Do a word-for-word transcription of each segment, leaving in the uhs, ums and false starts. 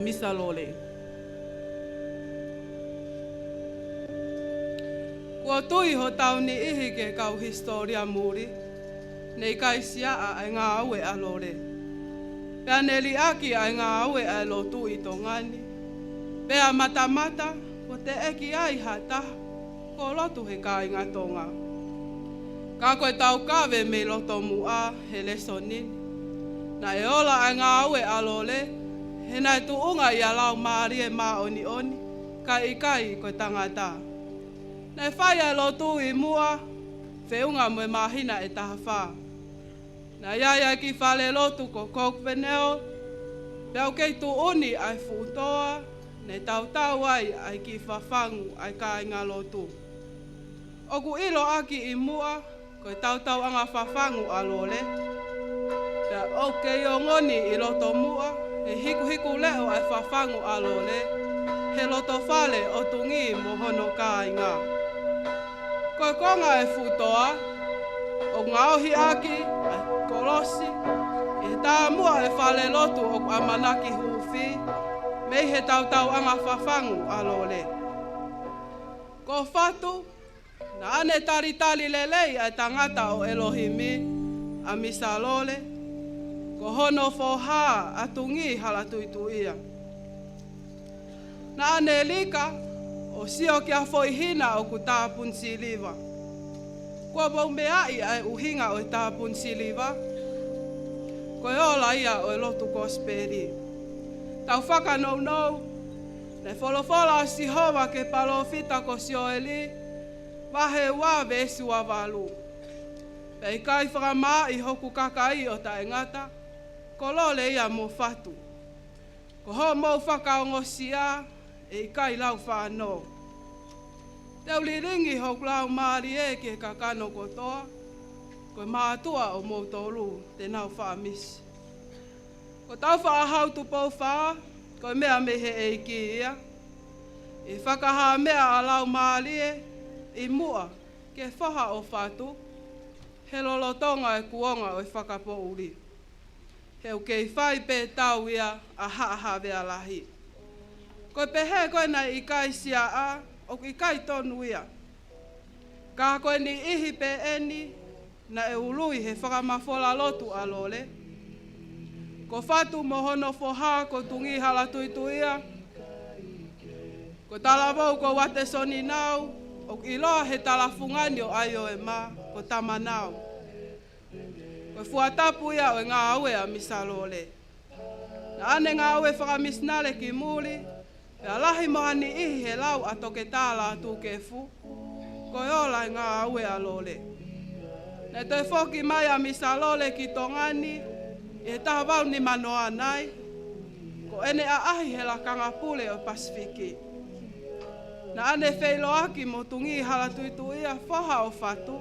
Misa Lole. Kuo tui hotau niʻihi ki he kau hisitōlia muli, naʻe ʻikai siaʻa ʻa e ngāue ʻa Lole. Pea ne liʻaki ʻa e ngāue ʻa e lotu ʻi Tonga ni. Pea matamata, kuo teʻeki ai ha taha kuo lotu he kāinga Tonga. Ka ko e taukave mei loto muʻa he lēsoni ni, naʻe ola ʻa e ngāue ʻa Lole, he naʻe tuʻunga ʻi ha Laumālie Māʻoniʻoni, kae ʻikai ko e tangata. Naʻe fai ʻa e lotu ʻi muʻa, feʻunga mo e māhina ʻe taha fā. Naʻe ʻi ai ʻa e kiʻi fale lotu ko Coke Venel, pea ʻoku kei tuʻuni ʻa e fuʻu toa, naʻe tautau ai ʻa e kiʻi fafangu ʻa e kāinga lotu. ʻOku ʻiloʻaki ʻi muʻa, ko e tautauʻanga fafangu ʻa Lole. Pea ʻoku kei ongoni ʻi loto muʻa, he hikuhiku leʻo ʻa e fafangu ʻa Lole, he loto fale ʻo Tungī mo hono kāinga. Ko e konga ʻo e fuʻu toa, ʻoku ngaohi ʻaki ʻa e kolosi, ʻi he taumuʻa ʻo e fale lotu ʻoku ʻamanaki huufi, mei he tautauʻanga fafangu ʻa Lole. Ko Fatu, naʻa ne talitali lelei ʻa e tangata ʻo ʻElohimi, ʻa Misa Lole, ko hono foha ʻa Tungī Halatuituʻia. Naʻa ne lika ʻo sio ki ha foʻi hina ʻoku tāpuni siliva. Kuo mou meaʻi ʻa e ʻuhinga ʻo e tāpuni siliva? Ko e ola ia ʻo e lotu kosipeli. Tau fakanounou, naʻe folofola ʻa Sihova ki he palōfita ko Sioeli, vahe ua veesi ua valu. Pea ʻikai fakamaaʻi hoku kakai ʻo taʻengata, ko Lole ia mo Fatu. Ko hoʻomou fakaongosia, ʻe ʻikai lau fānō. Te u lilingi hoku laumālie ki he kakano kotoa, ko e mātuʻa ʻomoutolu te nau faʻa misi. Ko hotau faʻahau Tupou Fā, ko e meʻa mei he ʻEiki ia. ʻE fakahā meʻa ʻa e laumālie, ʻi muʻa, ki he foha ʻo Fatu, he lolotonga e kuonga ʻo e fakapoʻuli. He ʻoku kei fai pē tau ia ʻa Haʻahavea Lahi. Ko e pehē ko ē naʻe ʻikai siaʻa, ʻoku ʻikai tonu ia. Ka ko e niʻihi pē eni, naʻe ului he fakamafola lotu ʻa Lole. Ko Fatu mo hono foha ko Tungī Halatuituʻia. Ko e talavou ko Uatesoni Nau, ʻoku ʻiloa he talafungani ʻo ʻAioema, ko Tamanau. Ko e fuatapu ia ʻo e ngāue ʻa Misa Lole. Naʻa ne ngāue fakamisinale ki muli, pea lahi mo ha niʻihi he lau ʻa Toketā Lātūkefu, ko e ola e ngāue ʻa Lole. Naʻe toe foki mai ʻa Misa Lole ki Tonga ni, ʻi he taha valu nima noa nai, ko ʻene ʻaʻahi he lakanga pule ʻo e Pasifiki. Naʻa ne feʻiloaki mo Tungī Halatuituʻia foha ʻo Fatu,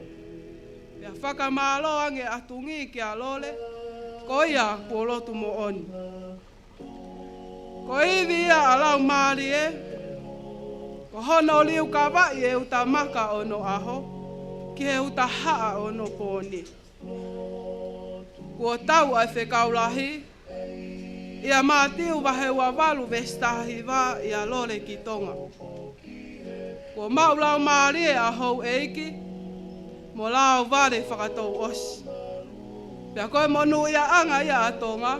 pea fakamālō ange ʻa Tungī kia Lole, ko ia kuo lotu moʻoni. Ko e ivi ia ʻa e laumālie, ko hono liukavaʻi e uta maka ʻo onoʻaho, ki he uta haʻa ʻo onopōni. Kuo tau ʻa e fekau lahi, ʻia Mātiu vahe ua valu veesi taha hiva ʻia Lole ki Tonga. Kuo maʻu laumālie ʻa houʻeiki, mo lauvale fakatouʻosi. Pea ko e monūʻiaʻanga ia ʻa Tonga,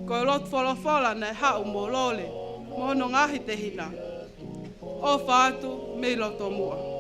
ko e lotu folofola naʻe haʻu mo Lole, mo hono ngaahi tehina. ʻOfa atu mei loto muʻa.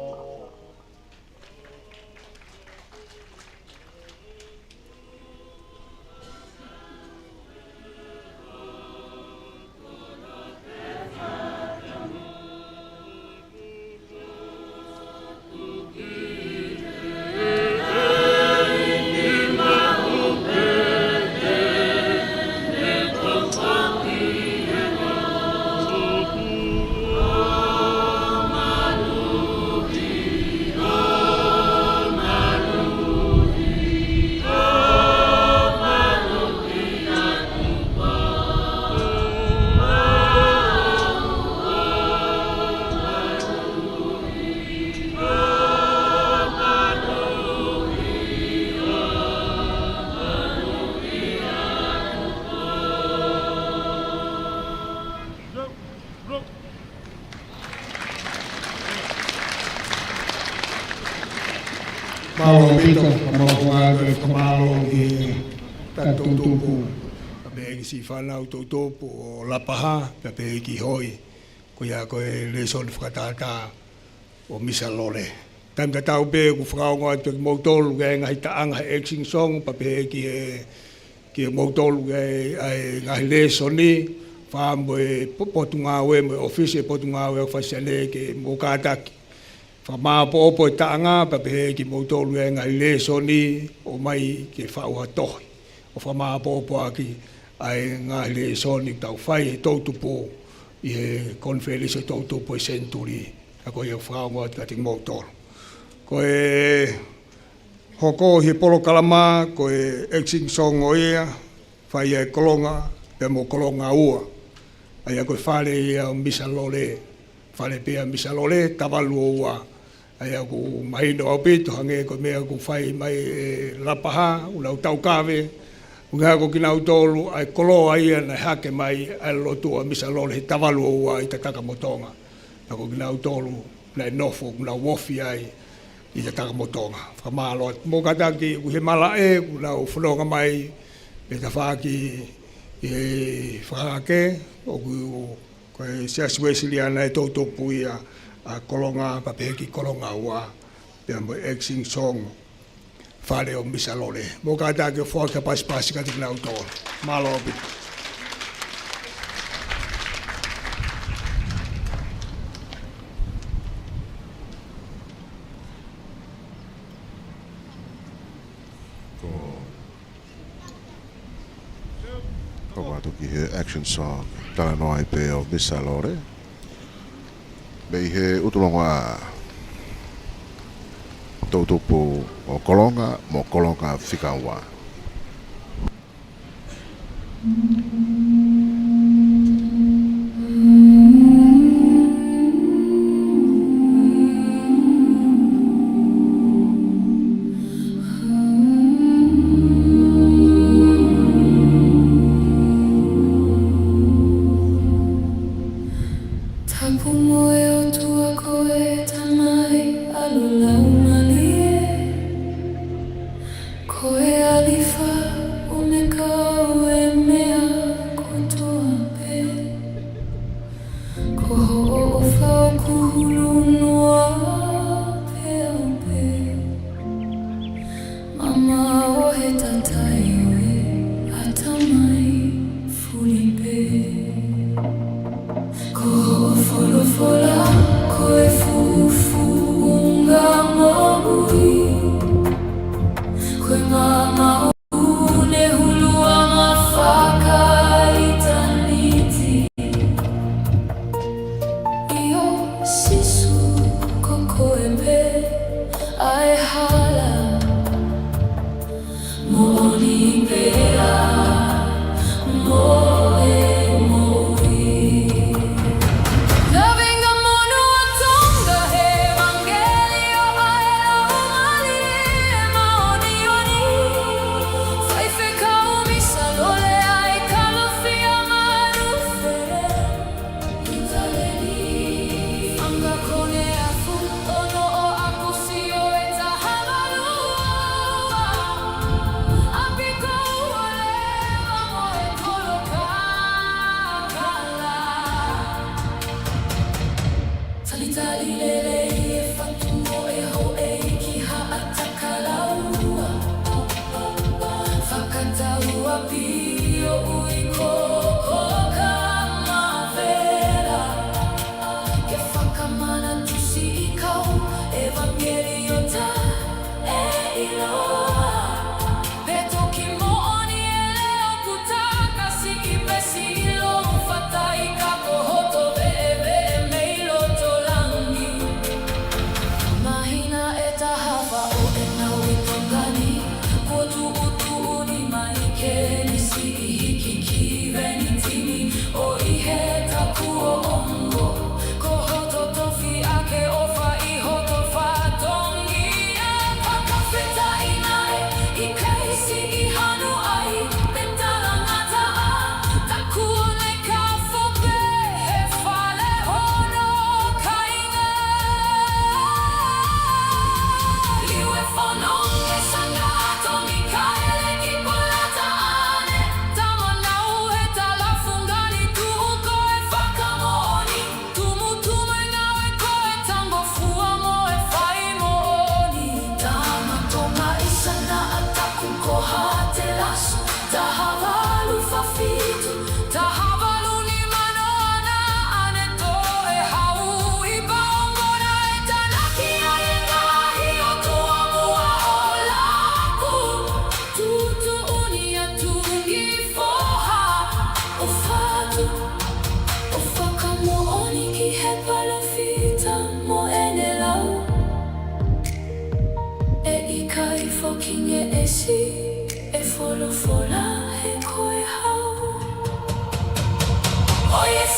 Mālō ʻaupito, ka mau fua atu e fakamālō ki he tautupu. Pea pehē ki siʻi fānau tautupu ʻo Lapaha, pea pehē ki Hoi. Ko ia ko e lēsoni fakatātā ʻo Misa Lole. Taimi tatau pē ʻoku fakaongo atu kimoutolu ki he ngaahi taʻanga he Action Song, pea pehē ki he, kimoutolu ki he, ʻa e ngaahi lēsoni, fā mo e po-, potungāue mo e ʻōfisi e potungāue ʻa Fasiane ke mou kātaki fakamāʻopoʻopo e taʻanga, pea pehē kimoutolu e ngaahi lēsoni, ʻomai ke faʻu ha tohi ʻo fakamāʻopoʻopo ʻaki ʻa e ngaahi lēsoni ʻoku tau fai he tautupu ʻi he konifelenisi tautupu ʻi Senituli. ʻA ko ia ʻoku fakaongo atu kiate kimoutolu. Ko e hoko ʻi he polokalama, ko e Action Song ʻo ia, fai ʻe Kolonga pea mo Kolonga ua. ʻA ia ko e fale ia ʻo Misa Lole, fale pē ia ʻo Misa Lole, Tavalu ua. ʻA ia ʻoku mahino ʻaupito hangē ko e meʻa ʻoku fai mai ʻe Lapaha, ʻoku nau taukave, ʻuhinga ko kinautolu ʻa e koloa ia naʻe hake mai ʻa e lotu ʻa Misa Lole he Tavalu ua ʻi Tatakamoa Tonga. Pea ko kinautolu naʻe nofo, ʻoku nau ofi ai ʻi Tatakamoa Tonga. Fakamālō atu. Mou kātaki, ʻoku ʻi he malaʻe, ʻoku nau fononga mai, pea tafaʻaki ʻi he fakahake, ʻoku ko e Siasi Uēsiliana e tautupu ia ʻa Kolonga, pea pehē ki Kolonga ua, pea mo e Action Song, fale ʻo Misa Lole. Mou kātaki ʻo foaki ha pasipasi kiate kinautolu. Mālō ʻaupito. Ko, ko ʻoatu ki he Action Song, talanoa ai pē ʻo Misa Lole. Mei he ʻUtulongoaʻa, tautupu ʻo Kolonga mo Kolonga fika ua. Tapu mo e ʻOtua ko e Tamai ʻalu laumālie. Ko e ʻAlifa, ʻOmeka, ʻo e meʻa kotoa pē. Ko hoʻo ʻofa ʻoku hulu noa pē ʻo pē. Maama ʻo e tatae ʻo e ʻatamai fuli pē. Ko hoʻo folofola ko e fuʻu fuʻunga moʻui. Ko e maama ʻo ʻene hulu ʻa e fakaʻitāniti. ʻIo, Sīsū,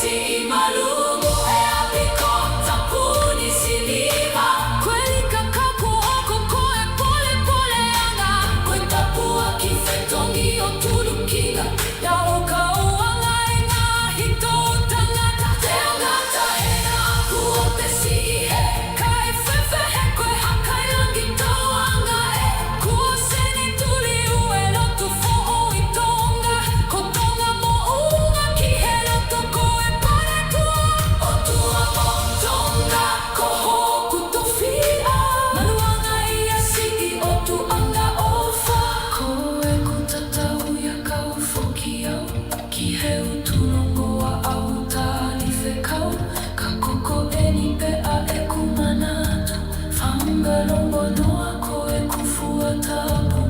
Siʻi malu mo e ʻapi ko Tapuni Siliva. Ko e lika kapu ʻoku ko e polepoleʻanga, ko e tapuaki fetongi ʻo Tulukinga. Tau kau anga e ngaahi toʻutangata, te ngata e aku ʻo te siʻi he kai fefehe ko e hakai langi tau anga e kuo senituli ua e lotu foʻou ʻi Tonga. Ko Tonga moʻunga ki he lotu ko e paletua ʻo Tua mo Tonga. Ko hoku tofiʻa, maluʻanga ia siʻi ʻotuʻanga ʻofa. Ko ʻeku tatau ia kau foki au ki he ʻutu longoaʻa ʻo tali fekau, ka ko ko eni pē ʻa ʻeku manatu. Fanga longonoa ko ʻeku fua tapu,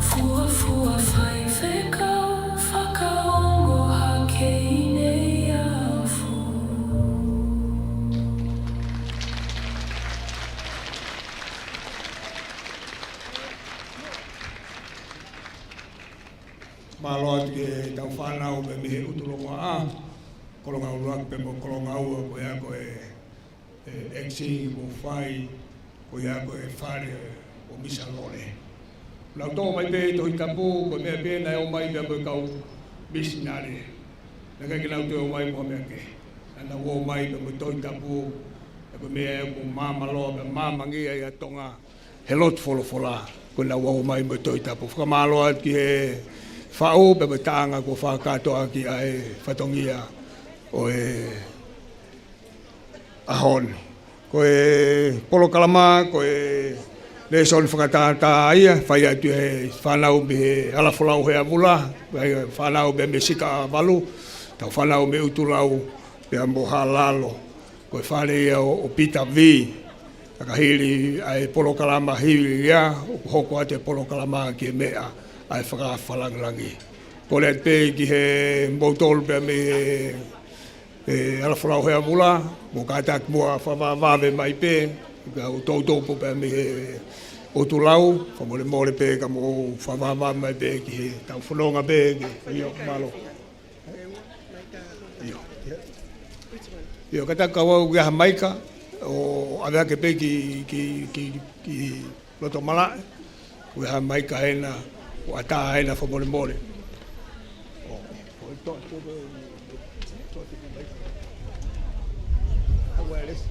fuafua faifekau, fakaongo hake ʻi Neiafu. Mālō atu ki heʻetau fānau mei he ʻutu longoaʻa, Kolonga ʻUluaki pea mo Kolonga Ua, ko ia ko e, e, ʻeksi mo fai, ko ia ko e fale ʻo Misa Lole. Nau tō mai pē Tohi Tapu, ko e meʻa pē naʻe ō mai pea mo e kau misinale. Naʻe ʻikai ke nau toe ō mai mo ha meʻa kehe. Naʻa nau ō mai pea mo e Tohi Tapu, ʻa ia ko e meʻa ʻoku māmāloa pea māmangia ʻi Tonga he lotu folofola, ko ʻenau ō mai mo e Tohi Tapu. Fakamālō atu ki he faʻu pea mo e taʻanga kuo fakakātoa ʻaki ʻa e fatongia ʻo e ʻaho ni. Ko e polokalama, ko e lēsoni fakatātā ia, fai atu ʻe he fānau mei he Alafolau Heavula, fānau mei, mei Sika Valu, tau fānau mei ʻUtulau pea mo Haʻalalo. Ko e fale ia ʻo, ʻo Pita V. Ka hili ʻa e polokalama hili ia, ʻoku hoko atu e polokalama ki he meʻa ʻa e fakaafe langilangi. Kole atu pē ki he moutolu pea mei he, e, Alafolau Heavula, mou kātaki muʻa fakavavevave mai pē, ka ʻoku toutou pē mei he ʻUtulau, fakamolemole pē ka mou fakavavevave mai pē ki heʻetau fononga pē, ki, ʻio, mālō. ʻIo. ʻIo, kātaki kau au ki ha maika, ʻo ʻave hake pē ki, ki, ki, ki loto malaʻe, ki ha maika hena, ʻo ʻatā hena fakamolemole. ʻO, ʻo, to, to, to, to, to, maika. Wireless.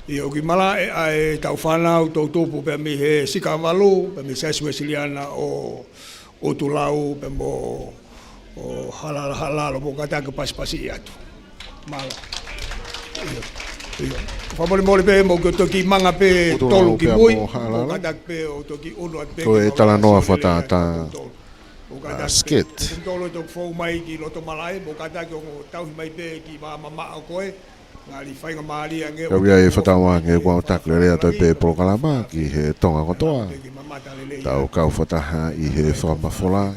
ʻIo, ʻoku malaʻe ʻa ʻetau fānau toʻutupu pea mei he Sika Valu, pea mei he Siasi Uēsiliana ʻo ʻUtulau pea mo, ʻo Hala-, Haʻalalo, mou kātaki pasipasi atu. Mālō. ʻIo, ʻio. Fakamolemole pē, mou ke toki manga pē ʻUtulau tolu ki pea mui, mo Haʻalalo. Mou kātaki pē ʻo toki ʻunu atu pē. Ko e talanoa fakatātā. Mou kātaki pē. Skit. Tolu toki fou mai ki loto malaʻe, mou kātaki ʻo tauhi mai pē ki vā mamaʻo ko ē. Kau ia ʻi he fakatauange kuo tau lele atu pē polokalama ki he Tonga kotoa. Tau kau fakataha ʻi he fakamafola.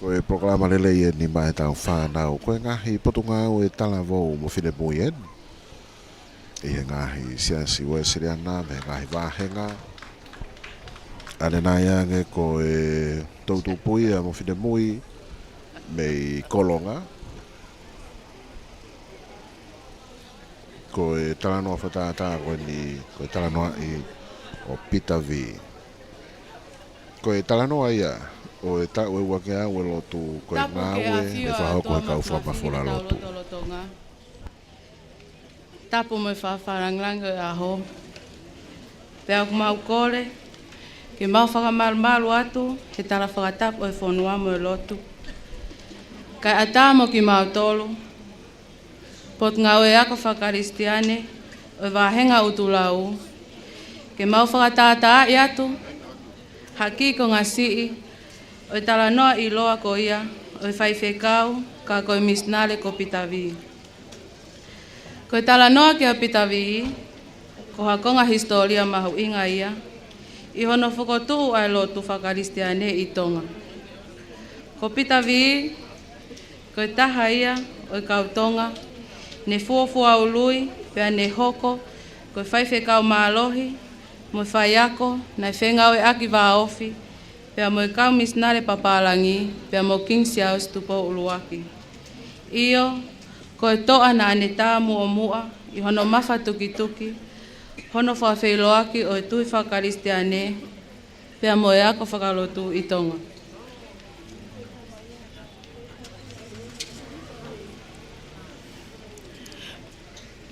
Ko e polokalama lelei eni maʻa ʻetau fānau. Ko e ngaahi potungāue talavou mo finemui eni. ʻI he ngaahi siasi Uēsiliana, mei he ngaahi vāhenga. ʻAnenai ange ko e toʻutupu ia mo finemui mei Kolonga. Ko e talanoa fakatātā ko eni, ko e talanoaʻi ʻo Pita V. Ko e talanoa ia ʻo e taʻu ʻe ua ke aʻu e lotu, ko e ngāue ne fakahoko he kau fakamafola lotu. Tapu mo e fakafakalāngilangi ʻo e ʻaho. Pea ʻoku mau kole ke mau fakamalumalu atu he tala fakatapu ʻo e fonua mo e lotu. Kae ʻatā mo kimautolu, Potungāue Ako Fakakalisitiane ʻo e vāhenga ʻUtulau, ke mau fakatātaaʻi atu ha kiʻi konga-siʻi ʻo e talanoa ʻiloa ko ia ʻo e faifekau ka ko e misinale ko Pita V. Ko e talanoa kia Pita V, ko ha konga hisitōlia mahuʻinga ia ʻi hono fokotuʻu ʻa e lotu fakakalisitiane ʻi Tonga. Ko Pita V, ko e taha ia ʻo e kau Tonga ne fuofua ului pea ne hoko ko e faifekau mālohi mo e faiako naʻe fengāueʻaki vāofi pea mo e kau misinale papālangi, pea mo King Siaosi Tupou ʻUluaki. ʻIo, ko e toʻa naʻa ne tā muʻomuʻa ʻi hono mafatukituki hono fakafeʻiloaki ʻo e tui fakakalisitiane, pea mo e ako fakalotu ʻi Tonga.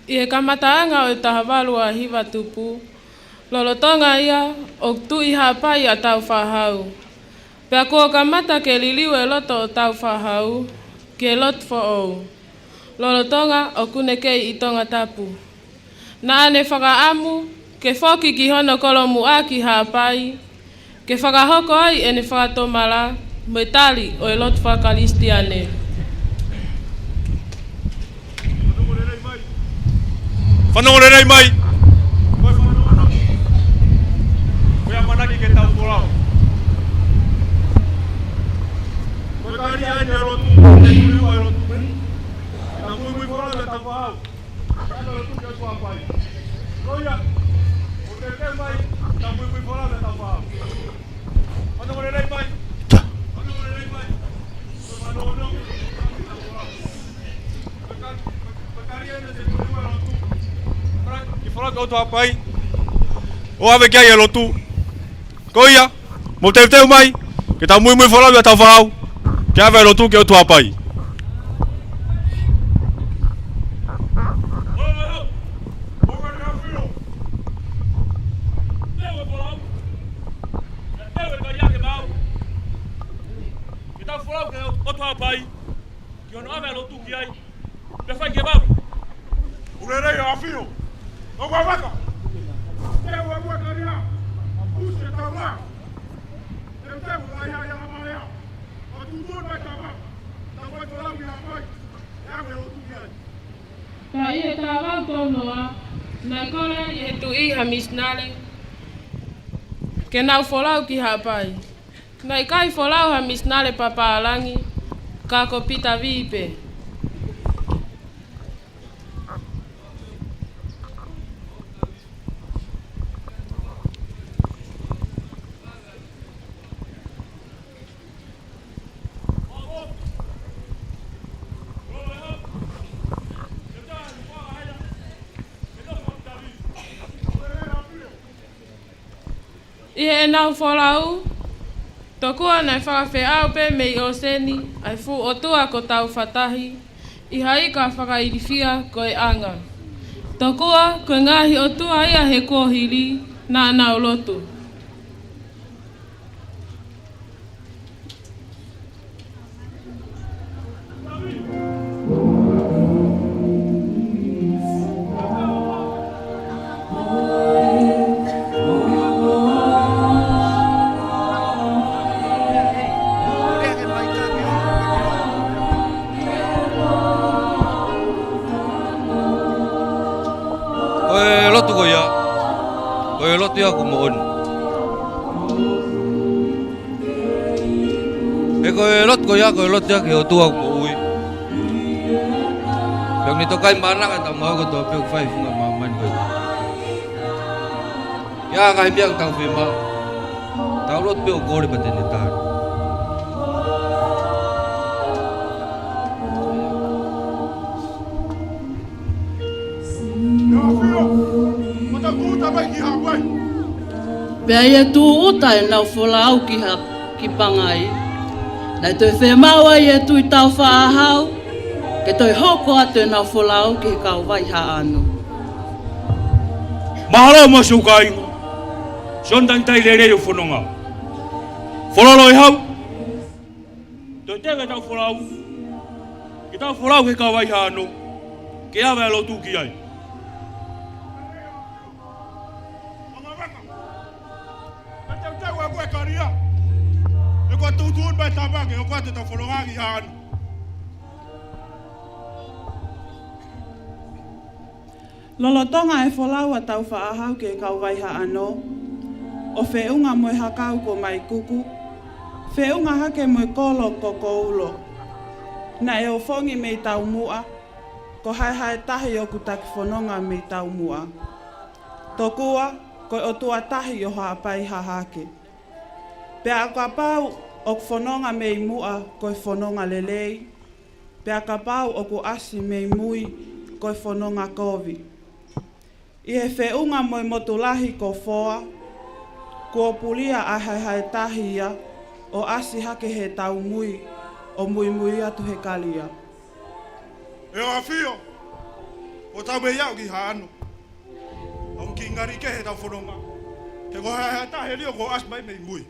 ʻI he kamataʻanga ʻo e taha valu ua hiva tupu, lolotonga ia ʻoku Tuʻi Haʻapai ʻa Taufaʻahau. Pea kuo kamata ke liliu e loto ʻo Taufaʻahau ki he lotu foʻou, lolotonga ʻoku ne kei ʻi Tongatapu. Naʻa ne fakaʻamu ke foki ki hono kolomuʻa ki Haʻapai, ke fakahoko ai ʻene fakatomala mo e tali ʻo e lotu fakakalisitiane. Fanongo lelei mai. Ko e fanongo. Ko e ʻamanaki ke tau folau. Ko e kali ai e lotu, e tuliu e lotu. Ke tau muimui folau ʻa Taufaʻahau. Ki folau ki ʻOtu Haʻapai, ʻo ʻave ki ai e lotu. Ko ia, mou teuteu mai, ke tau muimui folau ʻa Taufaʻahau, ke ʻave e lotu ki ʻOtu Haʻapai. Ke tau folau ki ʻOtu Haʻapai, ki hono ʻave e lotu ki ai. Pea fai ke mau. Ulelei ʻa ʻAfio. ʻO kua vaka. Te ua ua karia. Use taua. Te te ua ia ia maea. ʻO tutu mai tama. Tau mai folau ki Haʻapai. ʻE ʻave e lotu ki ai. Ka ʻi he taha valu tolu noa, naʻe kole ʻe he tuʻi ha misinale ke nau folau ki Haʻapai. Naʻe ʻikai folau ha misinale papālangi, ka ko Pita Vī pē. ʻI heʻenau folau, tokua naʻe fakafeʻao pē mei ʻōseni ʻa e fuʻu ʻotua ko Taufatahi, ʻi ha ika fakailifia ko e ʻAngaʻanga. Tokua ko e ngaahi ʻotua ia he kuohili naʻa nau lotu. Ko e lotu ko ia, ko e lotu ia ʻoku moʻoni. He ko e lotu ko ia, ko e lotu ia ki he ʻOtua ʻoku moʻui. Pea ʻoku ne tokai malanga ʻetau ngāue kotoa pē ʻoku fai he funga māmani ko ia. ʻI ai e ngaahi meʻa ʻoku tau fiemaʻu, tau lotu pē ʻo kole pea te ne tali. Pea ʻi he tūʻuta ʻenau folau ki ha, ki Pangai, naʻe toe fiemaʻu ai ʻe he Tuʻi Taufaʻahau ke toe hoko atu ʻenau folau ki he kauvai Haʻano. Mahalo mo e siʻi kāinga. Siʻono tangataʻeiki lelei ʻo e fononga. Folau ʻe hau. Toe teu ʻetau folau. Ke tau folau he kauvai Haʻano. Ke ʻave e lotu ki ai. Ka te u tau a koe karia. ʻE kua tuʻutuʻuni mai tama ke ʻo kua te tau folau ki Haʻano. Lolotonga e folau ʻa Taufaʻahau ki he kauvai Haʻano, ʻo feʻunga mo e hakau ko Maikuku, feʻunga hake mo e kolo ko Koulo. Naʻe ofongi mei taumuʻa, ko Haehaetahi ʻoku taki fononga mei taumuʻa. Tokua, ko e ʻotua tahi ʻo Haʻapai Hahake. Pea ʻo kapau ʻoku fononga mei muʻa ko e fononga lelei, pea kapau ʻoku ʻasi mei mui ko e fononga kovi. ʻI he feʻunga mo e motu lahi ko Foa, kuo pulia ʻa e haehae tahi ia ʻo ʻasi hake he taumui ʻo muimui atu he kalia. ʻE ʻAfio, ʻoku tau mei aʻu ki Haʻano. ʻOku kiʻi ngali kehe ʻetau fononga. He ko e haehae tahi ʻe liʻo kuo ʻasi mai mei mui.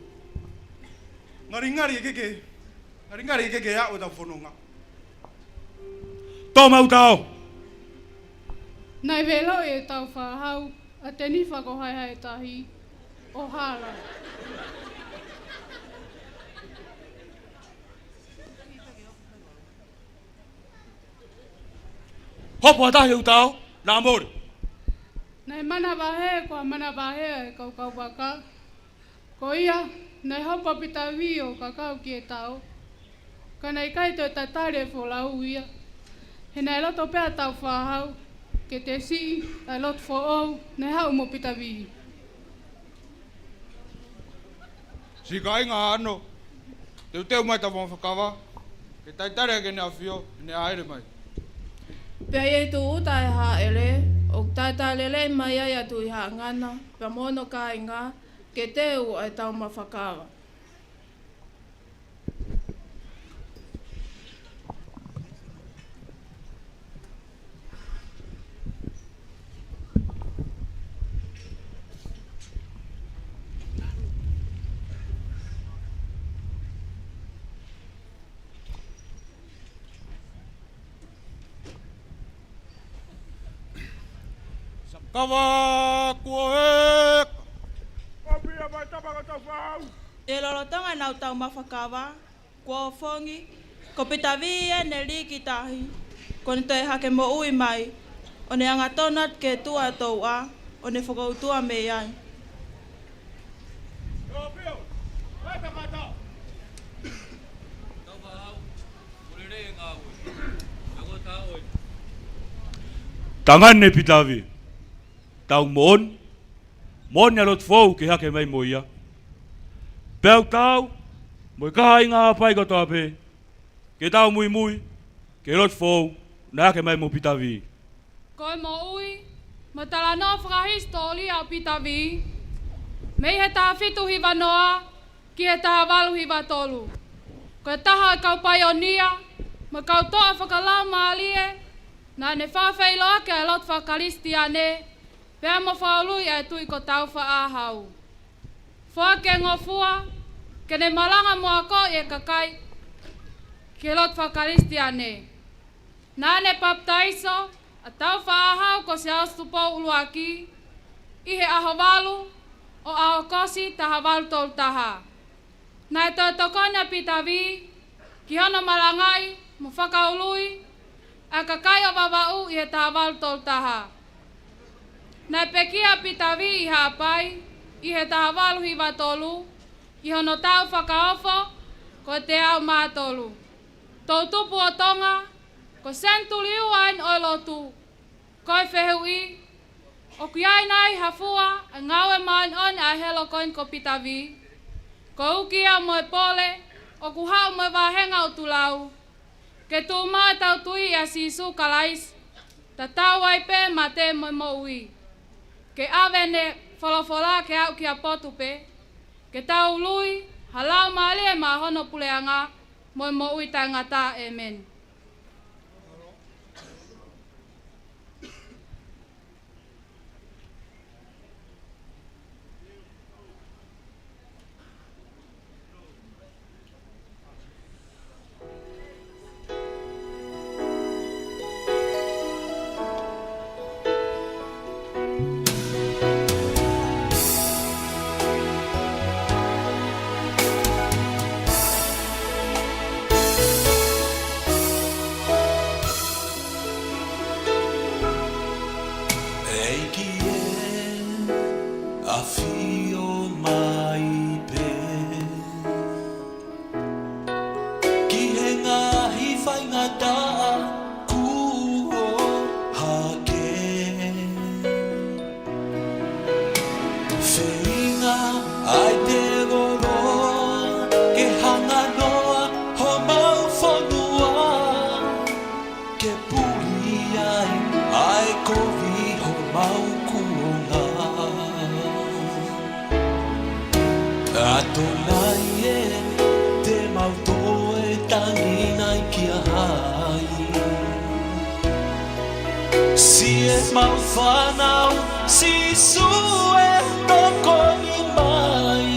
Ngalingali ʻe kehe, ngalingali ʻe kehe aʻu ʻetau fononga. Tō mau tao. Naʻe velo ʻetau fāhau ʻa Tenifa ko e haehae tahi ʻo hala. Hopo ʻa tahi ʻo tao, naʻa mole. Naʻe manavahē, ko e manavahē ʻa e kau kau vaka. Ko ia, naʻe hopo ʻa Pita Vī ʻo kakau ki he tao. Ka naʻe ʻikai toe tatali e folau ia. He naʻe loto pē ʻa Tāufaʻāhau ke tesi ʻa e lotu foʻou naʻe haʻu mo Pita Vī. Siʻi kāinga Haʻano, teuteu mai ʻetau mafuakava ke talitali ʻaki ʻEne ʻAfio ʻi heʻene hāʻele mai. Pea ʻi he tūʻuta ʻa e hāʻele, ʻoku talitali lelei mai ai ʻa Tuʻihaʻangana pea mo hono kāinga ke teu ʻa ʻetau mafuakava. Kava kuo heka. Kapia mai tapa ka tau fau. ʻI he lolotonga ʻenau tau mafuakava, kuo ʻofongi, ko Pita Vī ʻene lī ki tahi, ko ʻene toe hake moʻui mai, ʻo ne angatonu atu ki he tuʻa ʻo Touʻa, ʻo ne fokoutua mei ai. Tangane Pita Vī, tau moʻoni, moʻoni ʻa e lotu foʻou ke hake mai mo ia. Pea ʻoku tau, mo e kāinga Haʻapai kotoa pē, ke tau muimui ki he lotu foʻou naʻe hake mai mo Pita Vī. Ko e moʻui mo e talanoa fakahisitōlia ʻo Pita Vī, mei he taha fitu hiva noa ki he taha valu hiva tolu. Ko e taha ʻo e kau paionia mo e kau toʻa fakalaumālie naʻa ne fakafeʻiloaki ʻa e lotu fakakalisitiane pea mo fakaului ʻa e Tuʻi ko Tāufaʻāhau. Foaki e ngofua ke ne malanga mo akoʻi e kakai ki he lotu fakakalisitiane. Naʻa ne papitaiso ʻa Tāufaʻāhau ko Siaosi Tupou ʻUluaki ʻi he ʻaho valu ʻo ʻAokosi taha valu tolu taha. Naʻe toe tokoni ʻa Pita Vī ki hono malangaʻi mo fakaului ʻa e kakai ʻo Vavaʻu ʻi he taha valu tolu taha. Naʻe pekia ʻa Pita Vī ʻi Haʻapai ʻi he taha valu hiva tolu ʻi hono taʻu fakaofo ko e teau mā tolu. Toutupu ʻo Tonga, ko e senituli ua eni ʻo e lotu. Ko e fehuʻi, ʻoku ʻi ai nai ha fua ʻa e ngāue māʻoniʻoni ʻa e helo ko eni ko Pita Vī? Ko e uki ia mo e pole ʻoku haʻu mo e vāhenga ʻo Tulau, ke tuʻu maʻu ʻetau tui ʻia Sīsū Kalaisi, tatau ai pē mate mo e moʻui, ke ʻave ʻene folofola ke aʻu ki ha potu pē, ke tau ului ha laumālie maʻa hono puleʻanga mo e moʻui taʻengata. ʻĒmeni. Tangi nai kia hai? Siʻemau fānau, Sīsū ē, tokoni mai.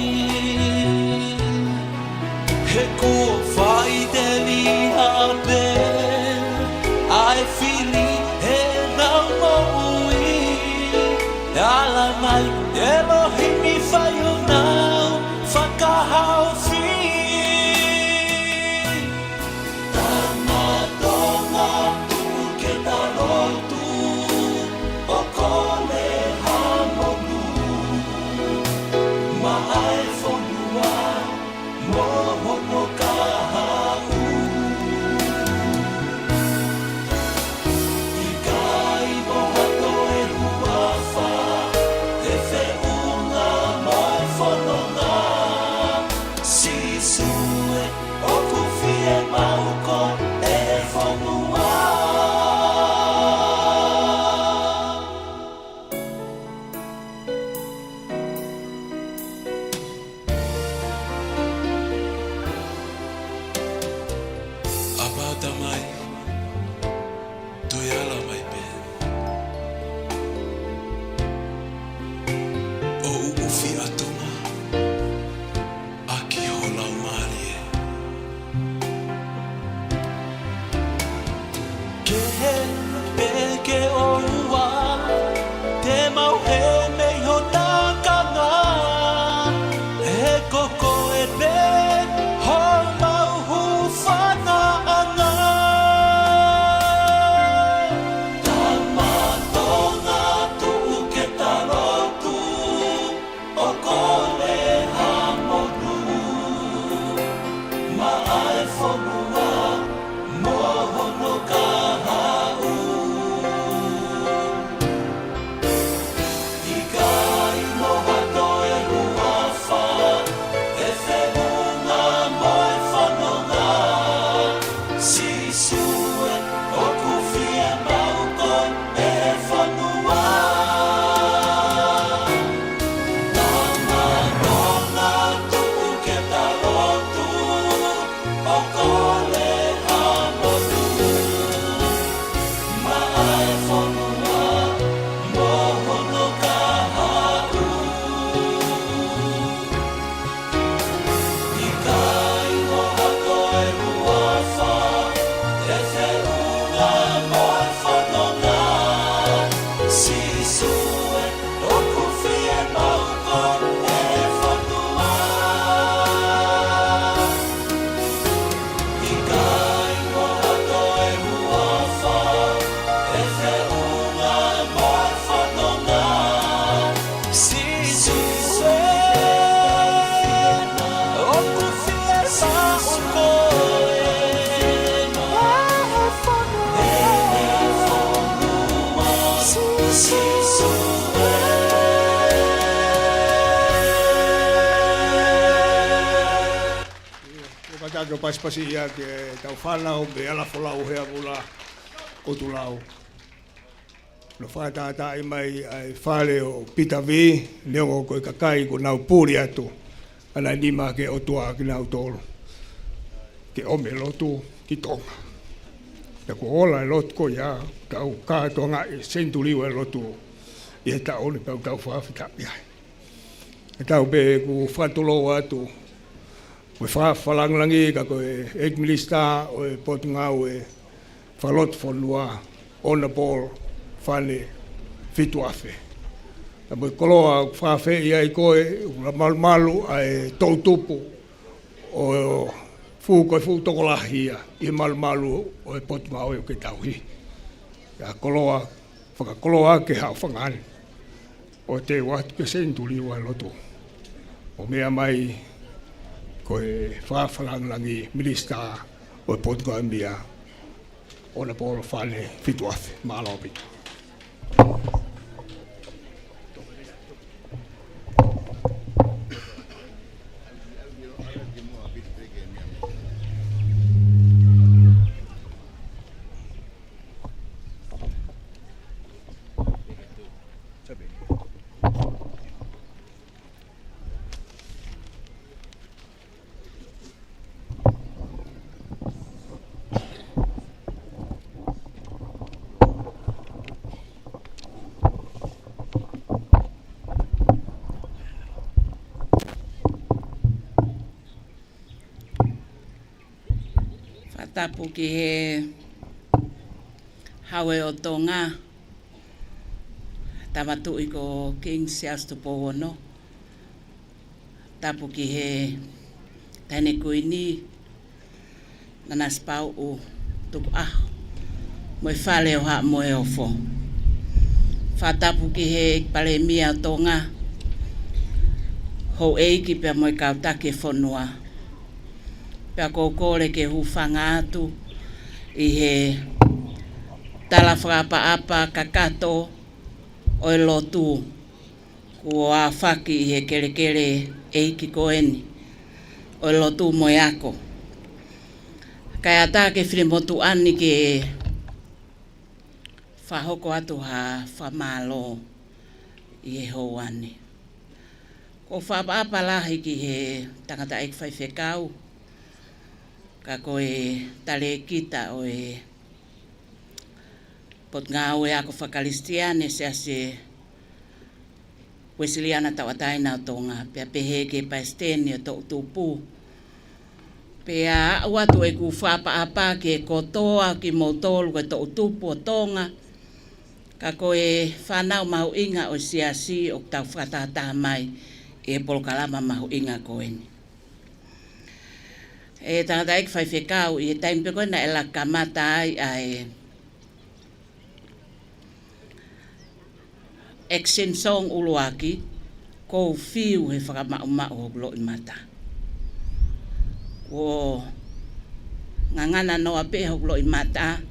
He kuo faʻiteliha pē ʻa e fili heʻenau moʻui. Ala mai, ʻElohimi, fai honau fakahaofi. Tama Tonga, tuku ke ta lotu, ʻo kole ha monū maʻa e fonua mo hono kahaʻu. ʻIkai mo ha toe huafa, he feʻunga mo e fononga. Sīsū ē, ʻoku fiemaʻu koe ʻe he fonua. ʻApā Tamai, toe ala mai pē. ʻO uʻufi ʻa Tonga ʻaki ho Laumālie. Kehe pē ke ʻoua te mau hē mei ho tākanga, he ko koe pē homau hūfanga ʻanga. Tama Tonga, tuku ke ta lotu, ʻo kole ha monū maʻa e fonua mo hono kahaʻu. ʻIkai mo ha toe huafa, he feʻunga mo e fononga. Sīsū ē, ʻoku fiemaʻu koe ʻe he fonua. Tama Tonga, tuku ke ta lotu, ʻo kole ha monū maʻa e fonua mo hono kahaʻu. ʻIkai mo ha toe huafa, he feʻunga mo e fononga. Sīsū ē, ʻoku fiemaʻu koe ʻe he fonua. ʻIkai mo ha toe huafa, he feʻunga mo e fononga. Sīsū ē, ʻoku fiemaʻu koe ʻe he fonua. Sīsū ē. ʻOku ou kātaki ʻo pasipasi ia ki heʻetau fānau mei Alafolau, Heavula, Kotulau. Naʻe fakatātaaʻi mai ʻa e fale ʻo Pita Vī, neongo ko e kakai kuo nau puli atu ʻa e nima ki he ʻOtua kinautolu ke ʻomi e lotu ki Tonga. Pea kuo ola e lotu ko ia, tau kātoangaʻi e senituli ua e lotu ʻi he taʻu ni, pea tau fakafetaʻi ai. ʻE tau pē ʻoku fakatulou atu mo e fakafakalāngilangi ka ko e ʻEiki Minisitā ʻo e Potungāue Fakalotofonua, Honourable Fane Fituafe. Pea mo e koloa ʻoku fakafeʻiloaki ai koe, ʻoku malumalu ʻa e toʻutupu ʻo e fuʻu, ko e fuʻu tokolahi ia ʻi he malumalu ʻo e Potungāue ʻoku ke tauhi. ʻA e koloa, fakakoloa ʻaki e haʻofanga ni ʻo e teu atu ki he senituli ua e lotu. ʻO meʻa mai ko e fakafakalāngilangi Minisitā ʻo e Potungāue Meʻa, Honourable Fane Fituafe. Mālō ʻaupito. Fakatapu ki he Haʻu ʻo Tonga, Tama Tuʻi ko King Siaosi Tupou Ono. Tapu ki he Taʻahine Kuini, Nanasipauʻu Tukuʻaho, mo e Fale ʻo Haʻa Moheofo. Fakatapu ki he Palēmia ʻo Tonga, houʻeiki pea mo e kau taki e fonua. Pea ʻoku ou kole ke hūfanga atu ʻi he tala fakaʻapaʻapa kakato ʻo e lotu kuo aofaki ʻi he kelekele ʻeiki ko eni ʻo e lotu mo e ako. Kae ʻatā ke fili motuʻa ni ke fakahoko atu ha fakamālō ʻi he houa ni. ʻOku ou fakaʻapaʻapa lahi ki he tangataʻeiki faifekau, ka ko e talēkita ʻo e Potungāue Ako Fakakalisitiane Siasi Uesiliana Tauʻatāina ʻo Tonga, pea pehē ki he palesiteni ʻo e toʻutupu. Pea aʻu atu ʻeku fakaʻapaʻapa ki he kotoa kimoutolu ko e toʻutupu ʻo Tonga, ka ko e fānau mahuʻinga ʻo e siasi ʻoku tau fakatahataha mai ʻi he polokalama mahuʻinga ko eni. ʻE tangataʻeiki faifekau, ʻi he taimi pē ko ē naʻe laka kamata ai ʻa e action song ʻuluaki, ʻoku ou fiu he fakamaʻumaʻu hoku loʻimata. Kuo ngangana noa pē hoku loʻimata,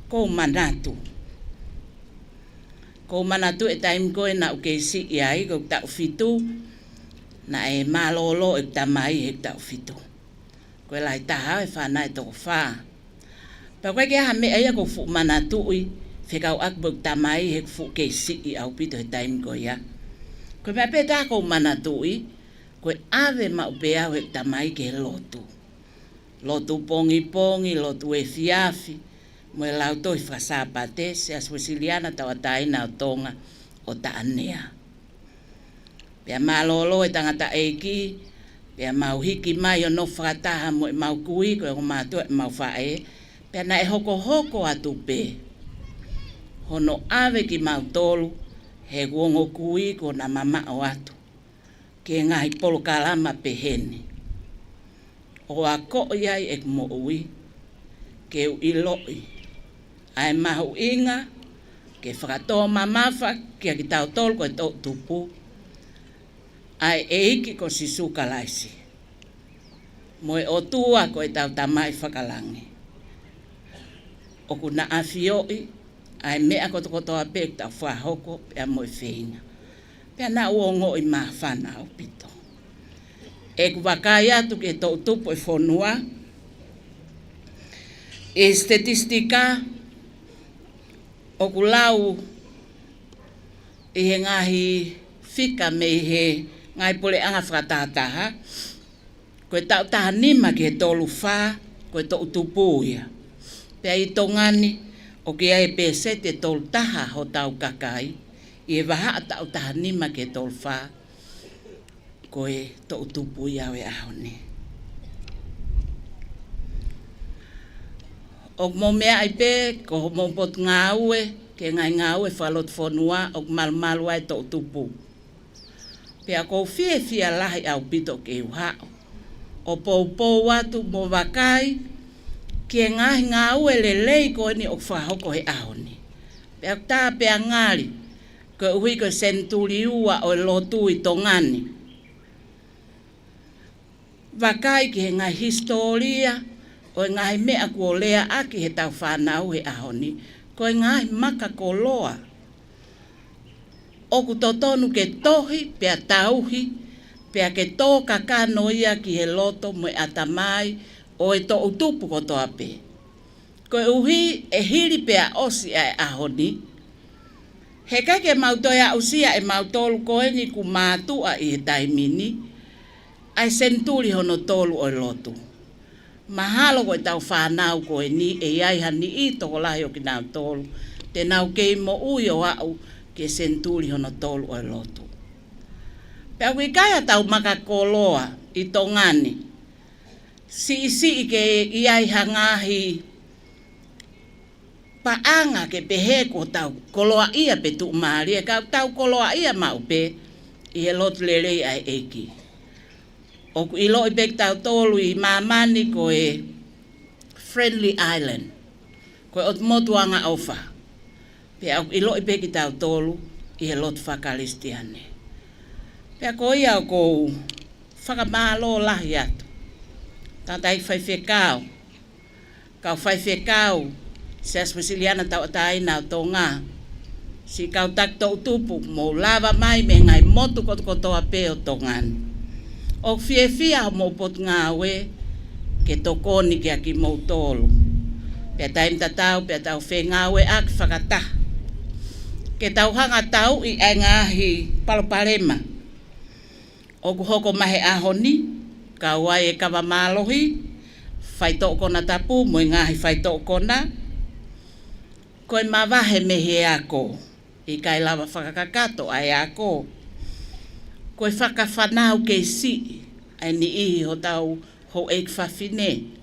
ʻoku ou manatu. ʻOku ou manatu e taimi ko ē naʻá ku kei siʻi ai, ko ʻeku taʻu fitu, naʻe mālōlō ʻeku tamai he taʻu fitu. Ko e lahi taha ʻo e fānau ʻe toko fā. Pea ʻoku ʻikai ke ʻi ai ha meʻa ia ʻoku ou fuʻu manatuʻi fekauʻaki mo ʻeku tamai he ʻoku ou fuʻu kei siʻi ʻaupito he taimi ko ia. Ko e meʻa pē taha ʻoku ou manatuʻi, ko e ʻave maʻu pē au ʻe heʻeku tamai ki he lotu. Lotu pongipongi, lotu efiafi, mo e lautohi faka-Sāpate, Siasi Uesiliana Tauʻatāina ʻo Tonga ʻo Taʻanea. Pea mālōlō e tangataʻeiki, pea mau hiki mai ʻo nofo fakataha mo ʻemau kui, ko e ongo mātuʻa ʻemau faʻē, pea naʻe hokohoko atu pē hono ʻave kimautolu ʻe heʻeku ongo kui kuo na mamaʻo atu ki he ngaahi polokalama pehē ni, ʻo akoʻi ai ʻeku moʻui, ke u ʻiloʻi ʻa e mahuʻinga ke fakatōmamafa kia kitautolu ko e toʻutupu, ʻa e ʻEiki ko Sīsū Kalaisi, mo e ʻOtua ko ʻetau Tamai fakalangi. ʻOku na ʻafioʻi ʻa e meʻa kotokotoa pē ʻoku tau fakahoko pea mo e feinga. Pea naʻá ku ongoʻi māfana ʻaupito. ʻEku vakai atu ki he toʻutupu e fonua, ʻi he statistika ʻoku lau ʻi he ngaahi fika mei he ngaahi puleʻanga fakatahataha, ko e taʻu taha nima ki he tolu fā, ko e toʻutupu ia. Pea ʻi Tonga ni, ʻoku ʻi ai e pēseti ʻe tolu taha hotau kakai, ʻi he vahaʻa taʻu taha nima ki he tolu fā, ko e toʻutupu ia ʻo e ʻaho ni. ʻOku mou meaʻi pē, ko hoʻomou potungāue, ki he ngaahi ngāue fakalotofonua, ʻoku malumalu ai e toʻutupu. Pea ʻoku ou fiefia lahi ʻaupito ke u haʻu ʻo poupou atu mo vakai ki he ngaahi ngāue lelei ko eni ʻoku fakahoko he ʻaho ni. Pea ʻoku tā pea ngali, koeʻuhi ko e senituli ua ʻo e lotu ʻi Tonga ni. Vakai ki he ngaahi hisitōlia ʻo e ngaahi meʻa kuo leaʻaki heʻetau fānau he ʻaho ni, ko e ngaahi makakoloa. ʻOku totonu ke tohi, pea tauhi, pea ke tō kakano ia ki he loto mo e ʻatamai ʻo e toʻutupu kotoa pē. Koeʻuhi ʻe hili pea ʻosi ʻa e ʻaho ni, heʻikai ke mau toe aʻusia ʻe mautolu ko eni ʻoku mātuʻa ʻi he taimi ni, ʻa e senituli hono tolu ʻo e lotu. Mahalo ko ʻetau fānau ko eni ʻe ʻi ai ha niʻihi tokolahi ʻo kinautolu te nau kei moʻui ʻo aʻu ki he senituli hono tolu ʻo e lotu. Pea ʻoku ʻikai haʻatau makakoloa ʻi Tonga ni siʻisiʻi ke ʻi ai ha ngaahi paʻanga ke pehē ko tau koloaʻia pe tuʻumālie, ka tau koloaʻia maʻu pē ʻi he lotu lelei ʻa e ʻEiki. ʻOku ʻiloʻi pē kitautolu ʻi māmani ko e Friendly Island, ko e ʻotu motu angaʻofa. Pea ʻoku ʻiloʻi pē kitautolu ʻi he lotu fakakalisitiane. Pea ko ia ʻoku ou fakamālō lahi atu. Tangataʻeiki faifekau, kau faifekau, Siasi Uēsiliana Tauʻatāina ʻo Tonga, siʻi kau taki toʻutupu, mou lava mai mei he ngaahi motu kotokotoa pē ʻo Tonga ni. ʻOku fiefia hoʻomou potungāue ke tokoni kia kimoutolu. Pea taimi tatau, pea tau fengāueʻaki fakataha. Ke tau hanga tauʻi ʻa e ngaahi palopalema ʻoku hoko mai he ʻaho ni, kau ai e kava mālohi, faitoʻo konatapu mo e ngaahi faitoʻo kona, ko e mavahe mei he ako, ʻikai lava fakakakato ʻa e ako, ko e fakafanau kei siʻi ʻa e niʻihi hotau houʻeiki fafine.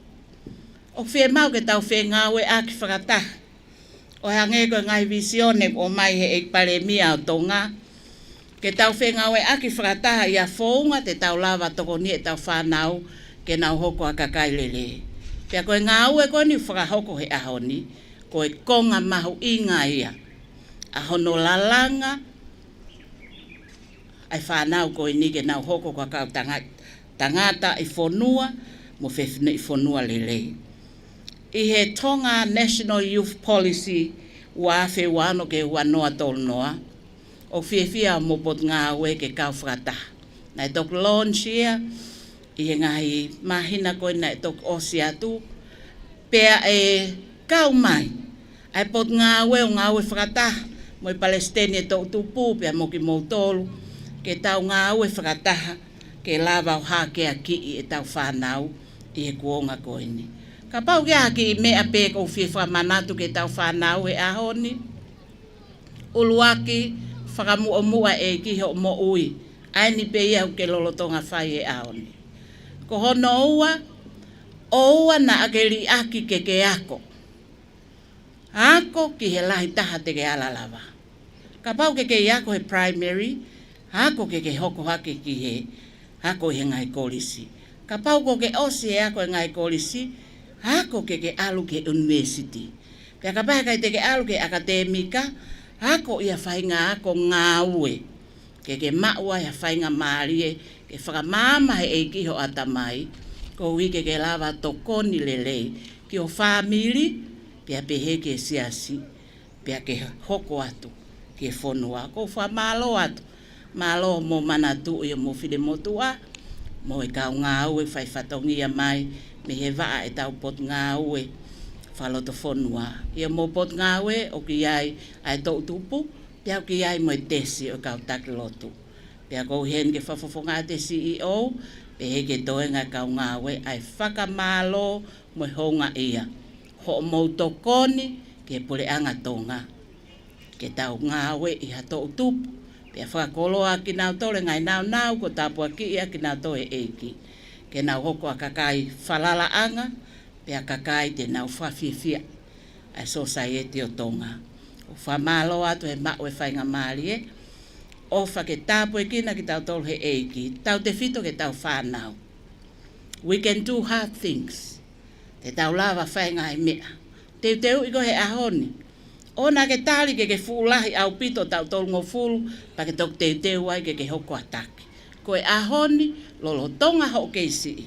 ʻOku fiemaʻu ke tau fengāueʻaki fakataha. ʻO hangē ko e ngaahi vīsone ʻoku ʻomai he ʻEiki Palēmia ʻo Tonga, ke tau fengāueʻaki fakataha ʻi ha founga te tau lava tokoni ʻetau fānau ke nau hoko ʻa e kakai lelei. Pea ko e ngāue ko eni ʻoku fakahoko he ʻaho ni, ko e konga mahuʻinga ia ʻa hono lalanga ʻa e fānau ko eni ke nau hoko ko ha kau tanga-, tangata ʻi fonua mo fefine ʻi fonua lelei. ʻI he Tonga National Youth Policy ua afe ua ono ki he ua noa tolu noa, ʻoku fiefia hoʻomou potungāue ke kau fakataha. Naʻe toki launch ia ʻi he ngaahi māhina ko ē naʻe toki ʻosi atu, pea ʻe kau mai ʻa e potungāue ʻo ngāue fakataha mo e Palesiteni ʻo e toʻutupu pea mo kimoutolu, ke tau ngāue fakataha ke lava ʻo hākeakiʻi ʻetau fānau ʻi he kuonga ko eni. Kapau ʻoku ʻi ai ha kiʻi meʻa pē ʻoku ou fie fakamanatu ki heʻetau fānau he ʻaho ni, ʻuluaki, fakamuʻomuʻa e ʻEiki hoʻo moʻui. ʻA eni pē ia ʻoku ke lolotonga fai he ʻaho ni. Ko hono ua, ʻoua naʻa ke liʻaki ke ke ako. Ako ki he lahi taha te ke ala lava. Kapau ʻoku ke kei ako he primary, ako ke ke hoko hake ki he ako ʻi he ngaahi kolisi. Kapau ʻoku ke ʻosi he ako he ngaahi kolisi, ako ke ke ʻalu ki he university. Pea kapau he ʻikai te ke ʻalu ki he ʻakatēmika, ako ʻi ha faʻahinga ako ngāue ke ke maʻu ai ha faingamālie ke fakamaama he ʻEiki ho ʻatamai, koeʻuhi ke ke lava tokoni lelei ki ho fāmili, pea pehē ki he siasi, pea ke hoko atu ki he fonua. ʻOku ou fakamālō atu, mālō hoʻomou manatuʻi hoʻomou finemotuʻa mo e kau ngāue fai fatongia mai mei he vaʻa ʻetau potungāue fakalotofonua. ʻI hoʻomou potungāue ʻoku ʻi ai ʻa e toʻutupu, pea ʻoku ʻi ai mo e tesi ʻo e kau taki lotu. Pea ʻoku ou ʻi heni ke fakafofonga atu e C E O, pehē ki he toenga e kau ngāue, ʻa e fakamālō mo e houngaʻia hoʻomou tokoni ki he puleʻanga Tonga, ke tau ngāue ʻi ha toʻutupu, pea fakakoloa kinautolu e ngaahi nāunau kuo tāpuakiʻi ʻakinautolu ʻe he ʻEiki, ke nau hoko ʻa e kakai falalaʻanga, pea kakai te nau fakafiefia ʻa e sōsaieti ʻo Tonga. ʻOku ou fakamālō atu he maʻu e faingamālie, ʻofa ke tāpuekina kitautolu ʻe he ʻEiki, tautefito ki heʻetau fānau. We can do hard things. Te tau lava fai e ngaahi meʻa. Teuteuʻi koe he ʻaho ni. ʻOua naʻa ke tali ke ke fuʻu lahi ʻaupito taʻu tolungofulu, pea ke toki teuteu ai ke ke hoko ʻa e taki. Ko e ʻaho ni, lolotonga hoʻo kei siʻi,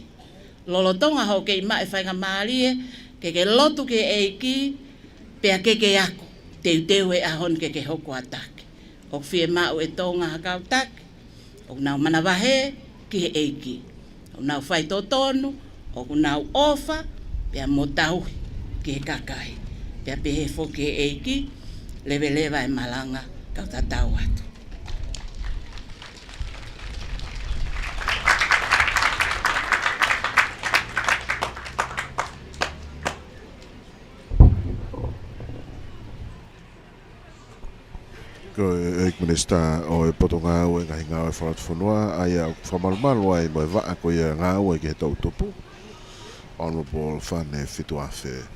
lolotonga hoʻo kei maʻu e faingamālie ke ke lotu ki he ʻEiki, pea ke ke ako, teuteu he ʻaho ni ke ke hoko ʻa e taki. ʻOku fiemaʻu ʻe Tonga ha kau taki ʻoku nau manavahē ki he ʻEiki, ʻoku nau faitotonu, ʻoku nau ʻofa, pea mo tauhi ki he kakai. Pea pehē foki ki he ʻEiki, leveleva e malanga, kau tatau atu. Ko e ʻEiki Minisitā ʻo e Potungāue Ngaahi Ngāue Fakalotofonua, ʻa ia ʻoku fakamalumalu ai mo e vaʻa ko ia ngāue ki he toʻutupu. Honourable Fane Fituafe.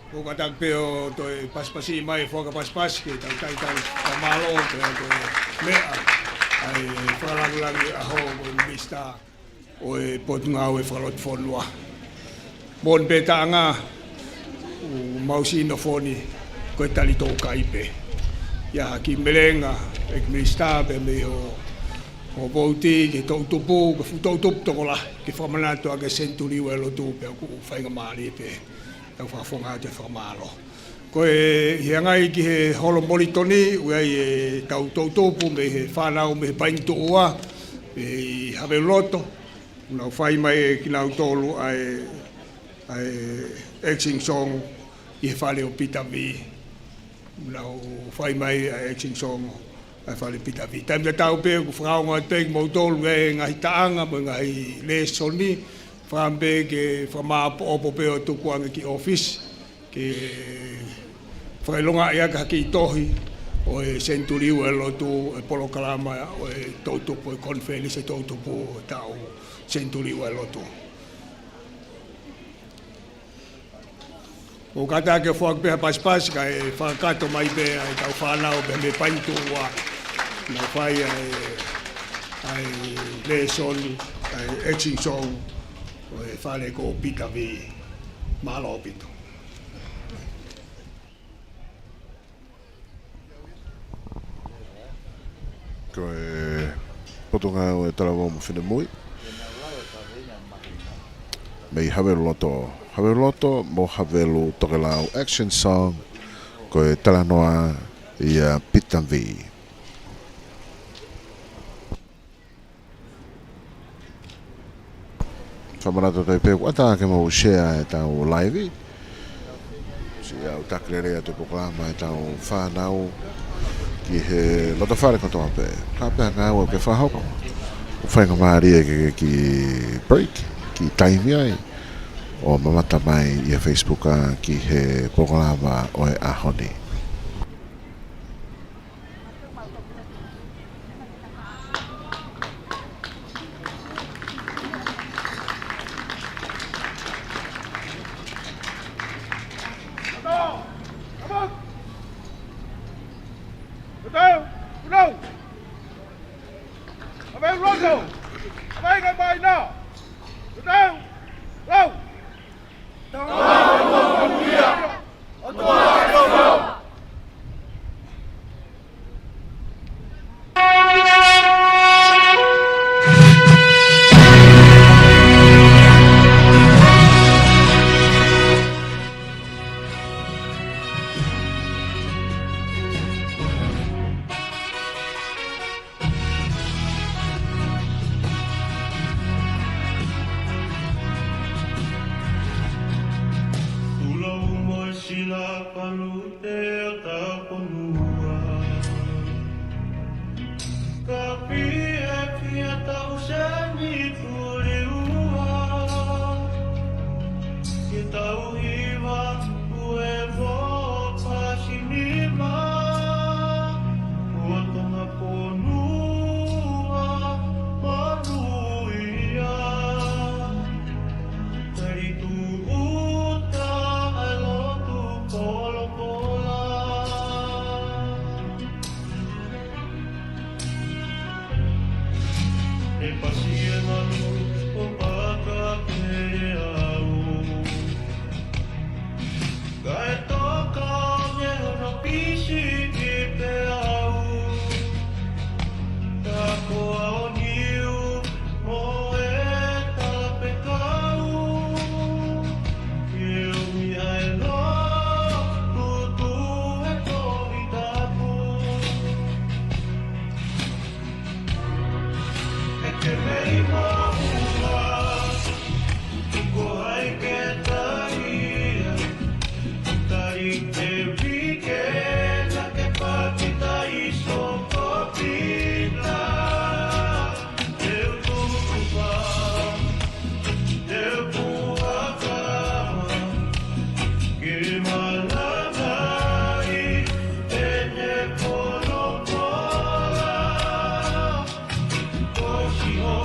ʻOku kātaki pē ʻo toe pasipasi mai e foaki pasipasi ke tau talitali fakamālō ki he, ki he meʻa ʻa e fakalāngilangi ʻaho ko e Minisitā ʻo e Potungāue Fakalotofonua. Moʻoni pē taʻanga, ʻoku mau siʻi nofo ni ko e talitōkai pē. ʻIa, kiʻi melenga ʻEiki Minisitā pea mei hoʻo, hoʻo vouti ki he toʻutupu, ki he fuʻu toʻutupu tokolahi, ke fakamanatu ʻaki e senituli ua ʻo e lotu pea ʻoku faingamālie pē. Tau fakafofonga atu e fakamālō. Ko e ʻi he anga ia ki he holo Molitoni, ʻoku ʻi ai e tau toʻutupu mei he fānau mei he Paenituʻua, ʻi Haveluloto, ʻoku nau fai mai ʻe kinautolu ʻa e, ʻa e action song ʻi he fale ʻo Pita Vī. ʻOku nau fai mai ʻa e action song ʻa e fale Pita Vī. Taimi tatau pē ʻoku fakaongo atu pē kimoutolu e ngaahi taʻanga mo e ngaahi lēsoni, fakaʻamu pē ke fakamāʻopoʻopo pē ʻo tuku ange ki ʻōfisi ke fakaʻilongaʻi ʻaki ha kiʻi tohi ʻo e senituli ua ʻo e lotu, e polokalama ʻo e toʻutupu, e konifelenisi toʻutupu ʻo e taʻu senituli ua ʻo e lotu. ʻOku kātaki ke foaki pē ha pasipasi kae fakakakato mai pē ʻa e tau fānau pē mei Paenituʻua, nau fai ʻa e, ʻa e lēsoni, ʻa e action song ʻo e fale ko Pita Vī. Mālō ʻaupito. Ko e Potungāue Talavou mo Finemui mei Haveluloto. Haveluloto mo Havelu Tokelau, action song, ko e Talanoa ʻia Pita Vī. Fakamanatu atu ai pē ʻoku ʻatā ke mou share e tau live. Siʻi ʻau taki lelei atu e polokalama e tau fānau ki he lotofale kotoa pē. Ka pehē ngāue ke fakahoko, ʻoku faingamālie ke, ke kiʻi break, kiʻi taimi ai ʻo mamata mai ʻia Facebook ʻa ki he polokalama ʻo e ʻaho ni. Tulo mo sila palu te taponua. Ka pehē ki he tau senituli ua, ke tau hiva ue mo pasinima. Ua Tonga ponua manuia. Tali tuʻuta ʻa e lotu polopola. ʻE pasi e malu ʻo paka pē au. Kae toka ʻi hono pisi ki pē au. Ka ko au niu mo e talapekau. Ke umi ai lo tutu he Tohi Tapu. ʻE ke mei maʻu ua, ko hai ke tali ia? Tali e vike na ke pati tai soko pita. Te u tukupa, te u puakama, ke malangaʻi ʻene polopola. Ko si o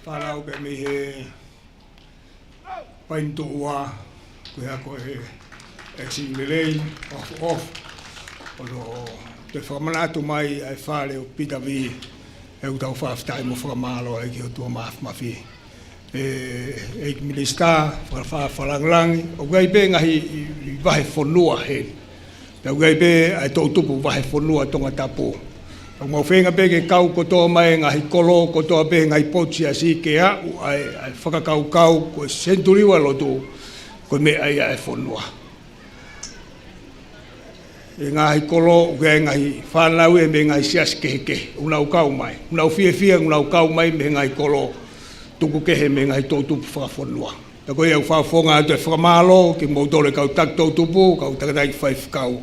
Fānau pē mei he Painituʻua, ko ia ko e Acting Lelei, off, off. ʻO toe fakamanatu mai ʻa e fale ʻo Pita Vī, ʻoku tau fakafetaʻi mo fakamālō ai ki he ʻOtua Māfimafi. ʻE, ʻEiki Minisitā, faka-, fakalangilangi, ʻoku ʻi ai pē ngaahi vahefonua heni. Pea ʻoku ʻi ai pē ʻa e toʻutupu vahefonua Tongatapu. Pea ʻoku mau feinga pē ke kau kotoa mai e ngaahi kolo, kotoa pē ngaahi potu siasi ke aʻu ʻa e, ʻa e fakakaukau ko e senituli ua ʻo e lotu, ko e meʻa ia ʻa e fonua. ʻI he ngaahi kolo, ʻoku ʻi ai e ngaahi fānau ia mei he ngaahi siasi kehekehe, ʻoku nau kau mai. ʻOku nau fiefia, ʻoku nau kau mai mei he ngaahi kolo tuku kehe mei he ngaahi toʻutupu fakafonua. Pea ko ia ʻoku ou fakafofonga atu e fakamālō kimoutolu e kau taki toʻutupu, kau takatakai faifekau.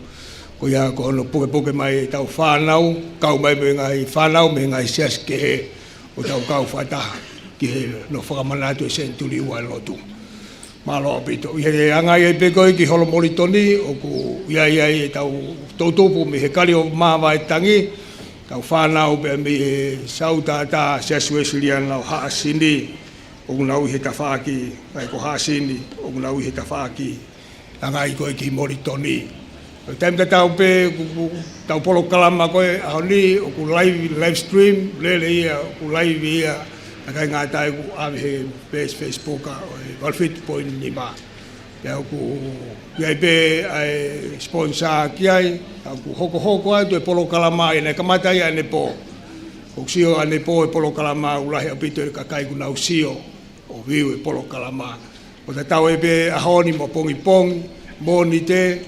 Ko ia ko hono pukepuke mai ʻetau fānau, kau mai mei he ngaahi fānau, mei he ngaahi siasi kehe, ʻo tau kau fakataha ki hono fakamanatu e senituli ua ʻo e lotu. Mālō ʻaupito. ʻI he anga ia pē ko ē ki Holo Molitoni, ʻoku ʻi ai ʻetau toʻutupu mei he Kali ʻo Māvaetangi, tau fānau pē mei he Sautata Siasi Uēsiliana ʻo Haʻasini, ʻoku nau ʻi he tafaʻaki, ʻa ia ko Haʻasini, ʻoku nau ʻi he tafaʻaki anga ia ko ē ki Molitoni. ʻI he taimi tatau pē, ʻoku, ʻoku tau polokalama ko ē ʻaho ni, ʻoku live, live stream, lele ia, ʻoku live ia, naʻe ʻikai ngata ai ʻoku ʻave he page Facebook ʻa e valu fitu poini nima. Pea ʻoku ʻi ai pē ʻa e sponsor ki ai, ʻoku hokohoko atu e polokalama ia naʻe kamata ia ʻanepō. ʻOku sio ʻanepō e polokalama ʻoku lahi ʻaupito e kakai ʻoku nau sio ʻo view e polokalama. ʻOku tatau ai pē ʻaho ni mo pongipongi, Mōnite,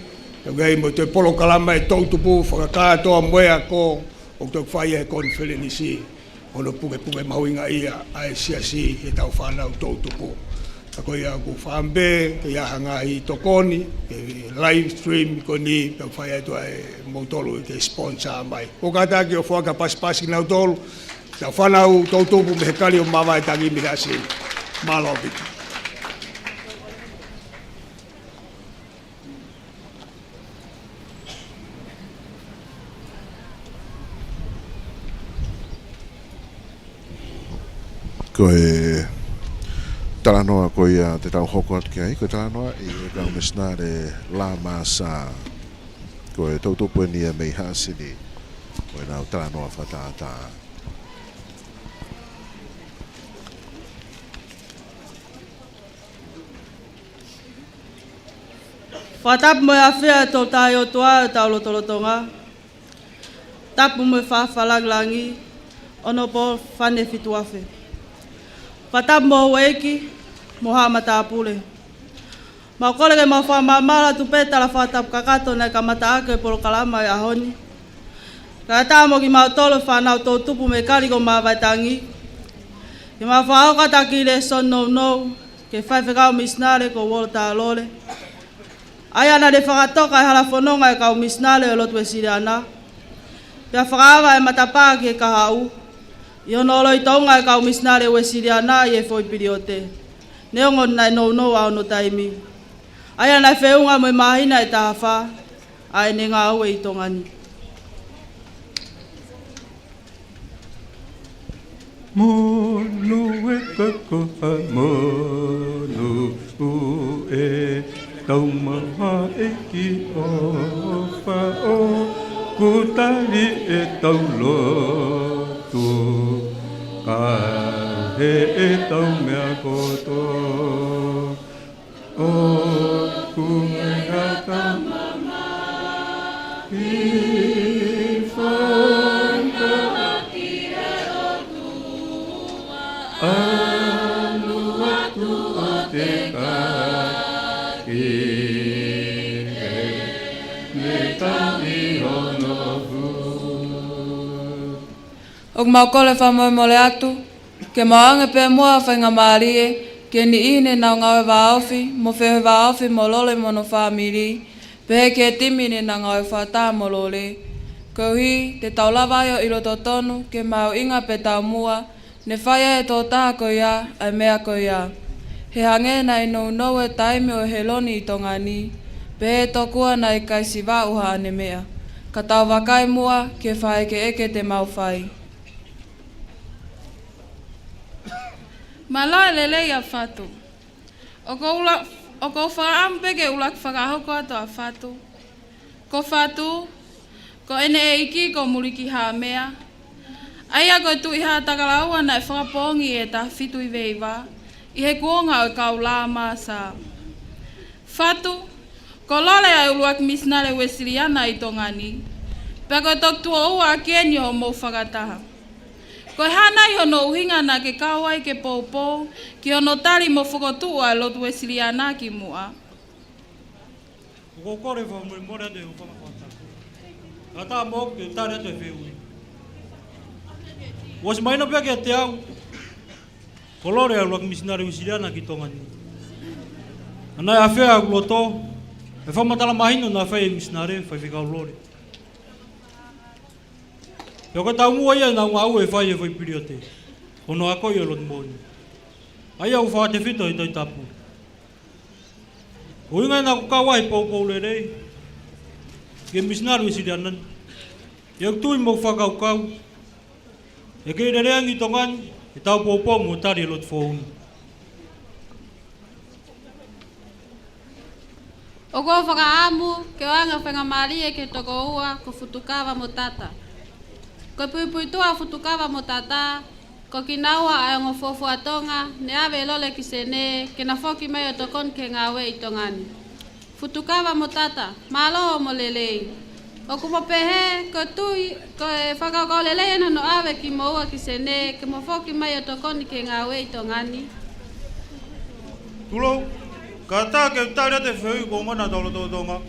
ʻoku ʻi ai mo e toe polokalama e toʻutupu fakakātoa mo e ako, ʻoku toe fai e konifelenisi, hono pukepuke mahuʻinga ia ʻa e siasi heʻetau fānau toʻutupu. Ka ko ia ʻoku ou fakaʻamu pē ke ʻi ai ha ngaahi tokoni, ke live stream ko eni, pea ʻoku fai atu ai moutolu ke sponsor mai. ʻOku ou kātaki ʻo foaki ha pasipasi kinautolu, ʻetau fānau toʻutupu mei he Kali ʻo Māvaetangi mei Haʻasini. Mālō ʻaupito. Ko e talanoa ko ia te tau hoko atu ki ai, ko e talanoaʻi ʻe he kau misinale Lāmasa. Ko e toʻutupu eni ia mei Haʻasini, ko ʻenau talanoa fakatātā. Fakatapu mo e ʻafio ʻa e Tolu Tahaʻi ʻOtua ʻi hotau lotolotonga. Tapu mo e fakalangilangi, ʻOnopō Fane Fituafe. Fakatapu mo houʻeiki, mo haʻa matāpule. Mau kole ke mau fakamaʻamaʻa atu pē e tala fakatapu kakato naʻe kamataʻaki e polokalama ʻo e ʻaho ni. Kae ʻatā mo kimautolu e fānau toʻutupu mei he Kali ʻo Māvaetangi, ke mau fakahoko atu ʻa e kiʻi lēsoni nounou ki he faifekau misinale ko Walter Lole, ʻa ia naʻá ne fakatoka e hala fononga ʻo e kau misinale ʻo e lotu Uēsiliana, pea fakaava e matapā ki he kahaʻu, ʻi hono ʻoloʻi toʻunga e kau misinale Uēsiliana ʻi he foʻi piliote, neongo naʻe nounou ʻa hono taimi, ʻa ia naʻe feʻunga mo e māhina ʻe taha fā ʻa ʻene ngāue ʻi Tonga ni. Monū e kakai, monū e tau maʻu ha ʻEiki ʻofa, ʻoku tali ʻetau lotu, kae ʻumaʻā ʻetau meʻa kotoa. ʻOku ngata mamahi fakaʻakiʻakiʻi ʻe he ʻOtua, ʻalu atu ʻo tekaki ʻene tali hono hū. ʻOku mau kole fakamolemole atu, ke mau ʻoange pē muʻa ha faingamālie ki he niʻihi ne nau ngāue vāofi mo feohi vāofi mo Lole mo hono fāmili, pehē ki he timi ne nau ngāue fakataha mo Lole. Koeʻuhi te tau lava ai ʻo ʻilo totonu ki he mahuʻinga pea taumuʻa ne fai ai ʻe he tokotaha ko ia ʻa e meʻa ko ia. He hangē naʻe nounou e taimi ʻo e heloni ʻi Tonga ni, pehē tokua naʻe ʻikai siva ʻuha ʻene meʻa. Ka tau vakai muʻa ki he fakaʻekeʻeke te mau fai. Mālō e lelei ʻa Fatu. ʻOku ou la-, ʻoku ou fakaʻamu pē ke u ʻuluaki fakahoko atu ʻa Fatu. Ko Fatu, ko ʻene ʻeiki ko Mulikihāmea. ʻA ia ko e Tuʻi Haʻatakalaua naʻe fakapoongi ʻi he taha fitu hiva hiva, ʻi he kuonga ʻo e kau Lāmasa. Fatu, ko Lole ʻa e ʻuluaki misinale Uēsiliana ʻi Tonga ni. Pea ko e toki tuʻo ua ʻaki eni ʻo hoʻomou fakataha. Ko e hā nai hono ʻuhinga naʻa ke kau ai ke poupou ki hono tali mo fokotuʻu ʻa e lotu Uēsiliana ki muʻa? ʻOku ou kole fakamolemole atu ʻi hoʻo fanga fakataha. Kae ʻatā moʻoku ke tali atu e fehuʻi. Kuo ʻosi mahino pē kiate au ko Lole ʻa e ʻuluaki misinale Uēsiliana ki Tonga ni. Naʻe ʻafea ʻeku loto he fakamatala mahino naʻe fai ʻe he misinale, Faifekau Lole. Pea ko e taumuʻa ia naʻa ku ngāue ʻo fai he foʻi piliote, ko hono akoʻi ʻo e lotu moʻoni. ʻA ia ʻoku fakatefito ʻi he Tohi Tapu. Ko e ʻuhinga ia naʻa ku kau ai he poupou lelei ki he misinale Uēsiliana ni. ʻOku ou tui mo e fakakaukau ʻe kei lelei ange ʻi Tonga ni ʻetau poupou mo tali e lotu foʻou ni. ʻOku ou fakaʻamu ke u anga faingamālie ki he toko ua ko Futukava mo Tata. Ko e puipuituʻa ʻo Futukava mo Tata, ko kinaua ʻa e ongo fuofua Tonga ne ʻave ʻe Lole ki Senē ke na foki mai ʻo tokoni ki he ngāue ʻi Tonga ni. Futukava mo Tata, mālō hoʻomo lelei. ʻOku mo pehē, ko e tui, ko e fakakaukau lelei ena hono ʻave kimoua ki Senē ke mo foki mai ʻo tokoni ki he ngāue ʻi Tonga ni? Tulou, kae ʻatā ke u tali atu e fehuʻi kuo ongona ʻe hotau lotolotonga.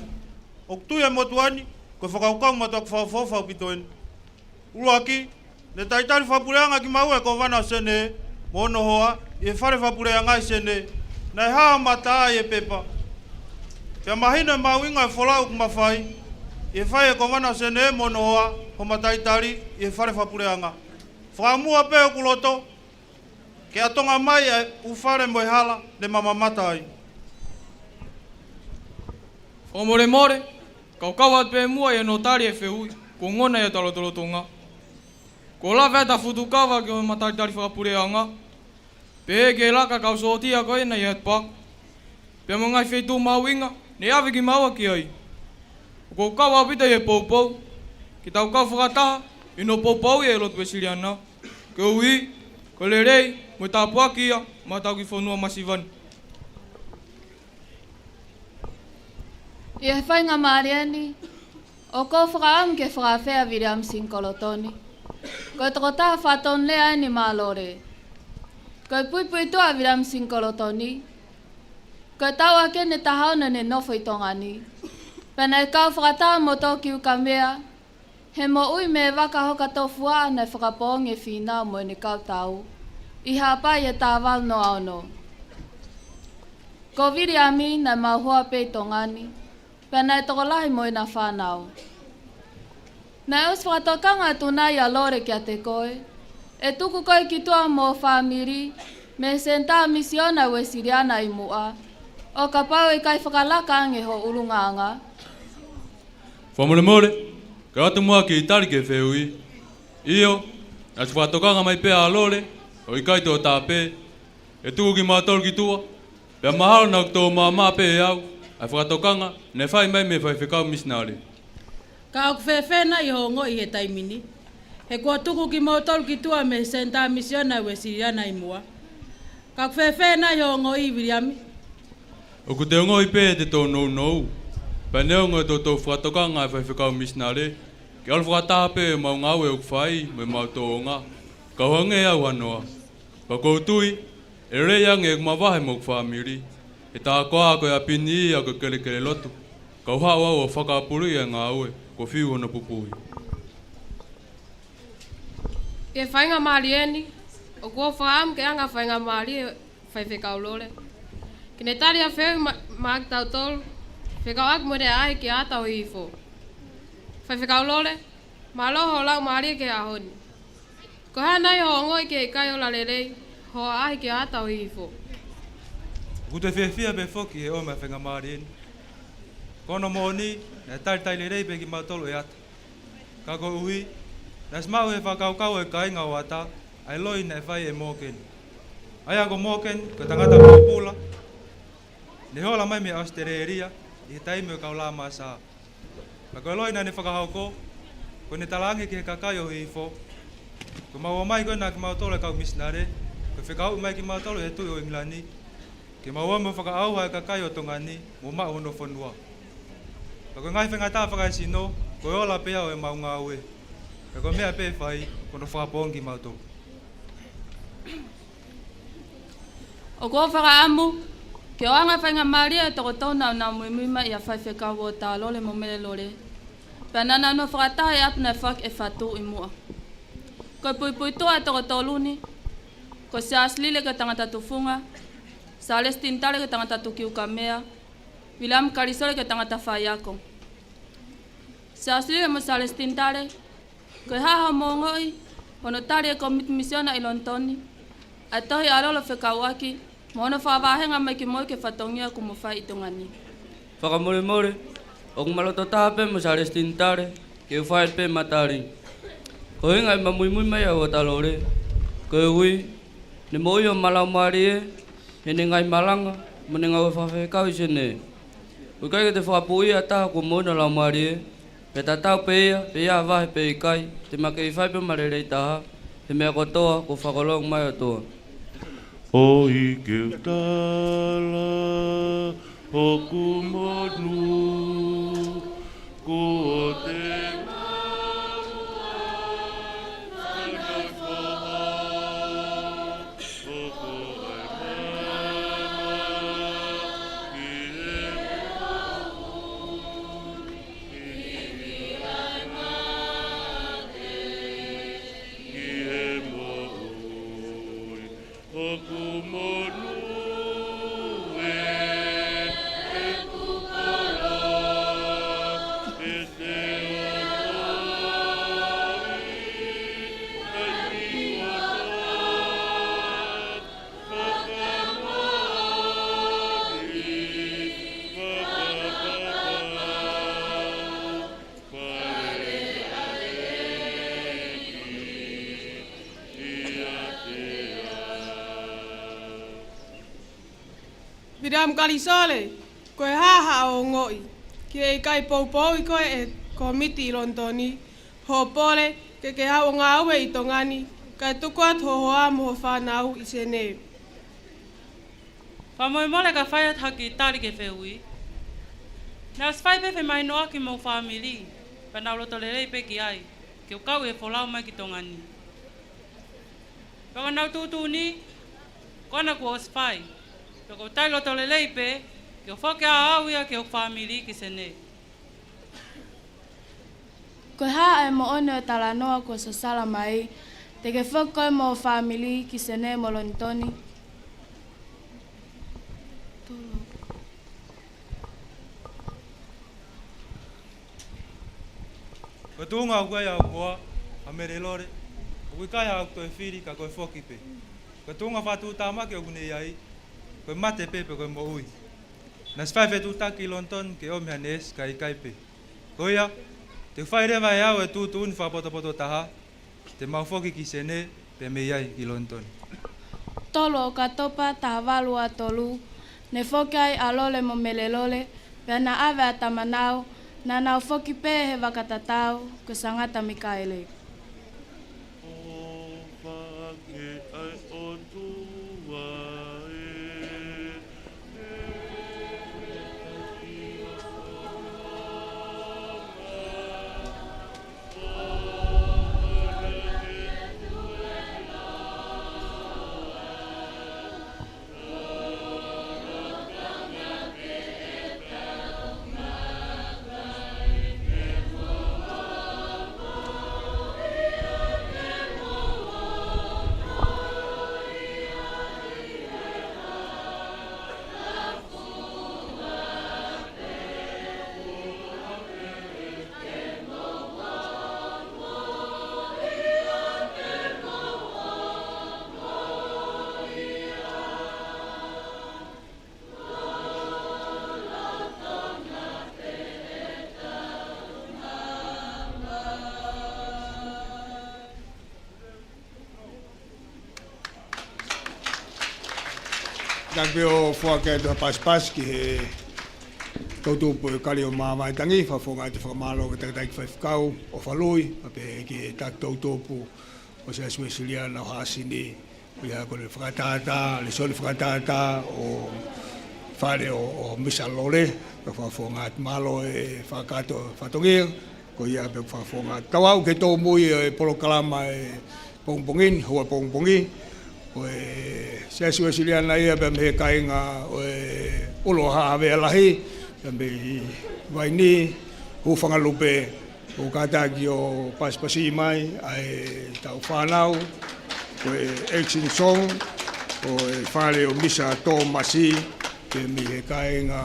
ʻOku tui ʻa e motuʻa ni, ko e fakakaukau mātuʻaki fakaʻofoʻofa ʻaupito eni. ʻUluaki, ne talitali fakapuleʻanga kimaua ʻe he Kōvana ʻo Senē mo hono hoa ʻi he fale fakapuleʻanga ʻi Senē. Naʻe hā homa tā ʻi he pepa. Pea mahino e mahuʻinga e folau ʻoku ma fai ʻi he fai ʻe he Kōvana ʻo Senē mo hono hoa homa talitali ʻi he fale fakapuleʻanga. Fakaʻamua pē hoku loto ke ʻatonga mai ʻa e ʻū fale mo e hala ne ma mamata ai. Fakamolemole, kau kau atu pē muʻa ʻi hono tali e fehuʻi kuo ongona ʻe hotau lotolotonga. Kuo lave atu ʻa Futukava ki homa talitali fakapuleʻanga, pehē ki he laka kau sōtia ko ena ʻi Atu Pako, pea mo e ngaahi feituʻu mahuʻinga ne ʻave kimaua ki ai. ʻOku ou kau ʻaupito ʻi he poupou ke tau kau fakataha ʻi hono poupouʻi e lotu Uēsiliana, koeʻuhi ko e lelei mo e tāpuaki ia maʻa hotau kiʻi fonua masiva ni. ʻI he faingamālie ni, ʻoku ou fakaʻamu ke fakaafeʻi ʻa Viliami Sinikolotoni. Ko e tokotaha fatongia eni maʻa Lole. Ko e puipuituʻa ʻa Viliami Sinikolotoni, ko e taʻu ʻaki eni ʻe taha ono ʻene nofo ʻi Tonga ni. Pea naʻe kau fakataha mo Tōkiukamea he moʻui mei he vaka hoka tofuaʻa naʻe fakapoongi ʻe Fīnau mo ʻene kau tau ʻi Haʻapai ʻi he taha valu noa ono. Ko Viliami naʻe maʻu hoa pē ʻi Tonga ni, pea naʻe tokolahi mo ʻena fānau. Naʻe ʻosi fakatokanga atu nai ʻa Lole kiate koe ʻe tuku koe ki tuʻa mo ho fāmili mei he Senitā Misiona Uēsiliana ʻi muʻa, ʻo kapau ʻe ʻikai fakalaka ange ho ʻulungaanga? Fakamolemole, kau atu muʻa ki he tali ki he fehuʻi. ʻIo, naʻe ʻosi fakatokanga mai pē ʻa Lole ʻo ʻikai toe tāpē, ʻe tuku kimautolu ki tuʻa, pea mahalo naʻa ku tō māmā pē ʻe au ʻa e fakatokanga ne fai mai mei he faifekau misinale. Ka ʻoku fēfē nai hoʻo ongoʻi he taimi ni, he kuo tuku kimoutolu ki tuʻa mei he Senitā Misiona Uēsiliana ʻi muʻa? Ka ʻoku fēfē nai hoʻo ongoʻi, Viliami? ʻOku te ongoʻi pē ʻete tō nounou, pea neongo ʻetau tō fakatokanga ʻa e faifekau misinale ke ʻalu fakataha pē ʻemau ngāue ʻoku fai mo ʻemau tōʻonga, kau hangē au hanoa. Pea ʻoku ou tui ʻe lelei ange ʻeku mavahe mo hoku fāmili he tā ko ā ko e ʻapi ni ia ko e kelekele lotu, kau haʻu au ʻo fakapului e ngāue kuo fiu hono pupuhi. ʻI he faingamālie ni, ʻoku ou fakaʻamu ke anga faingamālie Faifekau Lole ke ne tali ʻa e fehuʻi ma-, maʻa kitautolu fekauʻaki mo ʻene ʻaʻahi kia Ata ʻo Hihifo. Faifekau Lole, mālō hoʻo laumālie ki he ʻaho ni. Ko e hā nai hoʻo ongoʻi ki he ʻikai ola lelei hoʻo ʻaʻahi kia Ata ʻo Hihifo? ʻOku ou fiefia pē foki he ʻomi ʻa e faingamālie ni. Ko hono moʻoni, naʻe talitali lelei pē kimautolu ʻe Ata. Ka koeʻuhi naʻe ʻosi maʻu ʻe he fakakaukau ʻo e kāinga ʻo Ata ʻa e loi naʻe fai ʻe Mōkeni. ʻA ia ko Morgan, ko e tangata pōpula, ne hola mai mei ʻAositelēlia ʻi he taimi ʻo e kau Lāmasā. Ka ko e loi naʻa ne fakahoko, ko ʻene talaange ki he kakai ʻo Hihifo, ko ʻemau ō mai ko ena kimautolu e kau misinale, ko e fekauʻi mai kimautolu ʻe he Tuʻi ʻo ʻIngilani, ke mau ō mo fakaʻauha e kakai ʻo Tonga ni mo maʻu hono fonua. Ka ko e ngaahi faingataʻa fakaesino, ko e ola pē ia ʻo ʻemau ngāue. Ka ko e meʻa pē ʻe fai, ko hono fakapoongi kimautolu. ʻOku ou fakaʻamu ke ʻoange faingamālie ʻa e toko tolu naʻa nau muimui mai ʻia Faifekau Uotalole mo Melelole, pea naʻa nau fakataha ʻi he ʻapi naʻe foaki ʻe Fatu ʻi muʻa. Ko e puipuituʻa ʻo e toko tolu ni, ko Siaosi Lile ko e tangata tufunga, Sālesi Tinitale ko e tangata tukiukamea, Viliami Kalisole ko e tangata faiako. Siaosi Lile mo Sālesi Tinitale, ko e hā hoʻomo ongoʻi hono tali ʻe he Kōmiti Misiona ʻi Lonitoni ʻa e tohi ʻa Lolo fekauʻaki mo hono fakavāhenga mai kimoutolu ki he fatongia kuo mo fai ʻi Tonga ni? Fakamolemole, ʻoku ma loto taha pē mo Sālesi Tinitale ke u fai pē ʻema tali. Ko e ʻuhinga ʻema muimui mai ʻia Uotalole, koeʻuhi ne moʻui hoʻoma laumālie ʻi heʻene ngaahi malanga mo ʻene ngāue fakafaifekau ʻi Senē. ʻOku ʻikai ke te fakapuʻia ha taha kuo moʻui hono laumālie, pea tatau pē ia pe ʻi ha vahe pe ʻikai, te ma kei fai pē ʻema lelei taha he meʻa kotoa kuo fakaloange mai ʻe he ʻOtua. ʻOi ke u tala hoku monū, kuo te Viliami Kalisole, ko e hā haʻo ongoʻi ki he ʻikai poupouʻi koe ʻe he Kōmiti ʻi Lonitoni, hoʻo pole ke ke haʻu ʻo ngāue ʻi Tonga ni, kae tuku atu ho hoa mo ho fānau ʻi Senē? Fakamolemole ka fai atu ha kiʻi tali ki he fehuʻi. Naʻe ʻosi fai pē femahinoʻaki mo hoku fāmili, pea naʻa ku loto lelei pē ki ai, ke u kau ʻi he folau mai ki Tonga ni. Pea ko ʻenau tuʻutuʻuni, ko ena kuo ʻosi fai. Pea ʻoku ou tali loto lelei pē ke u foki ʻo ʻaʻau ia ki hoku fāmili ki Senē. Ko e hā ʻa e moʻoni ʻo e talanoa kuo sasala mai, te ke foki koe mo ho fāmili ki Senē mo Lonitoni? Ko e tuʻunga ʻoku ʻi ai hoku hoa, ʻa Melelole, ʻoku ʻikai haʻaku toe fili ka ko e foki pē. Ko e tuʻunga fakatuʻutāmaki ʻoku ne ʻi ai, ko e mate pē pe ko e moʻui. Naʻe ʻosi fai e fetuʻutaki ʻi Lonitoni ke ʻomi ha neesi kae ʻikai pē. Ko ia, te u fai leva ʻe au e tuʻutuʻuni fakapotopoto taha, te mau foki ki Senē pea mei ai ki Lonitoni. Tolu ʻOkatopa taha valu ua tolu, ne foki ai ʻa Lole mo Melelole, pea naʻe ʻave ʻa Tamanau, naʻa nau foki pē he vaka tatau, ko Sangata Mikaele. ʻO fake ai ʻOtua ē. Kātaki pē ʻo foaki atu ha pasipasi ki he toʻutupu ʻo e Kali ʻo Māmani Tangi, fakafofongaʻi atu e fakamālō ki he takitaki faifekau ʻo Falui, pea pehē ki he taki toʻutupu ʻo e Siasi Uēsiliana ʻo Haʻasini, ʻoku ʻi ai ko ʻene fakatātā, lēsoni fakatātā ʻo e fale ʻo, ʻo Misa Lole, pea fakafofongaʻi atu, mālō e fakakakato fatongia, ko ia pē ʻoku fakafofongaʻi atu. Tau aʻu ki he tōmui ʻo e polokalama ʻo e pongipongi ni, houa pongipongi, ʻo e Siasi Uēsiliana ia pea mei he kāinga ʻo e ʻUluhaʻa Havea Lahi, pea mei Vainī, Hūfangalupe, ʻoku kātaki ʻo pasipasi mai ʻa ʻetau fānau, ko e Action Song, ʻo e fale ʻo Misa Tōmasi, pea mei he kāinga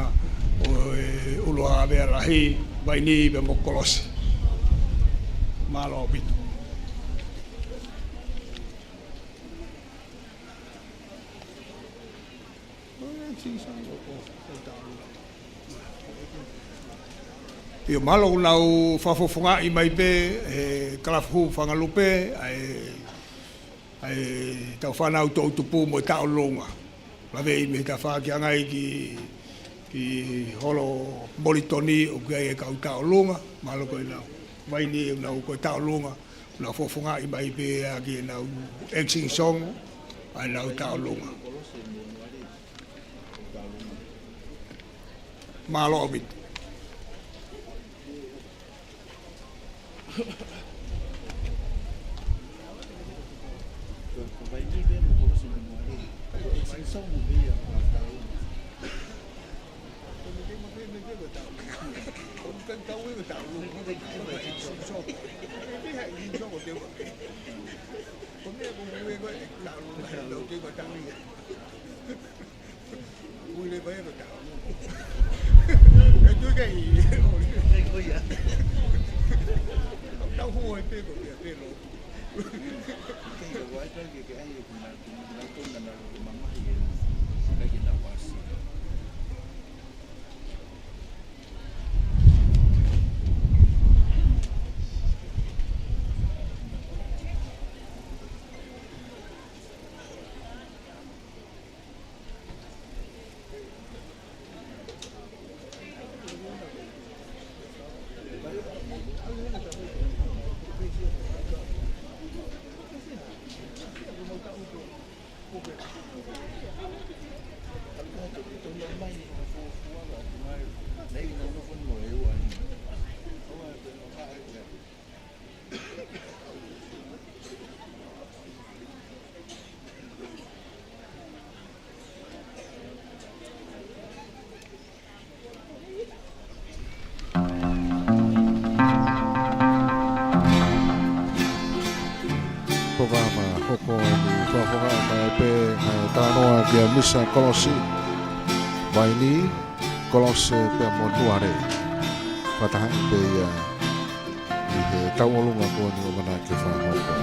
ʻo e ʻUluhaʻa Havea Lahi, Vainī pea mo Kolosi. Mālō ʻaupito. ʻIo, mālō, ʻoku nau fakafofongaʻi mai pē ʻe he kalafu Hūfangalupe ʻa e, ʻa ʻetau fānau toʻutupu mo e tauʻolunga. Laveʻi mei he tafaʻaki ʻangai ki, ki Holo Molitoni ʻoku ʻi ai e kau tauʻolunga, mālō ko ʻenau. Vainī ʻoku nau ko e tauʻolunga. Nau fakafofongaʻi mai pē ʻa ʻenau Action Song, ʻa ʻenau tauʻolunga. Mālō ʻaupito. Polokalama hoko eni, fakafofongaʻi mai pē ʻa e talanoa kia Misa Kolosi, Vainī, Kolose pea mo Nuare. Fakatahaʻi pē ia ʻi he tauʻolunga ko eni ʻoku ʻamanaki ke fakahoko.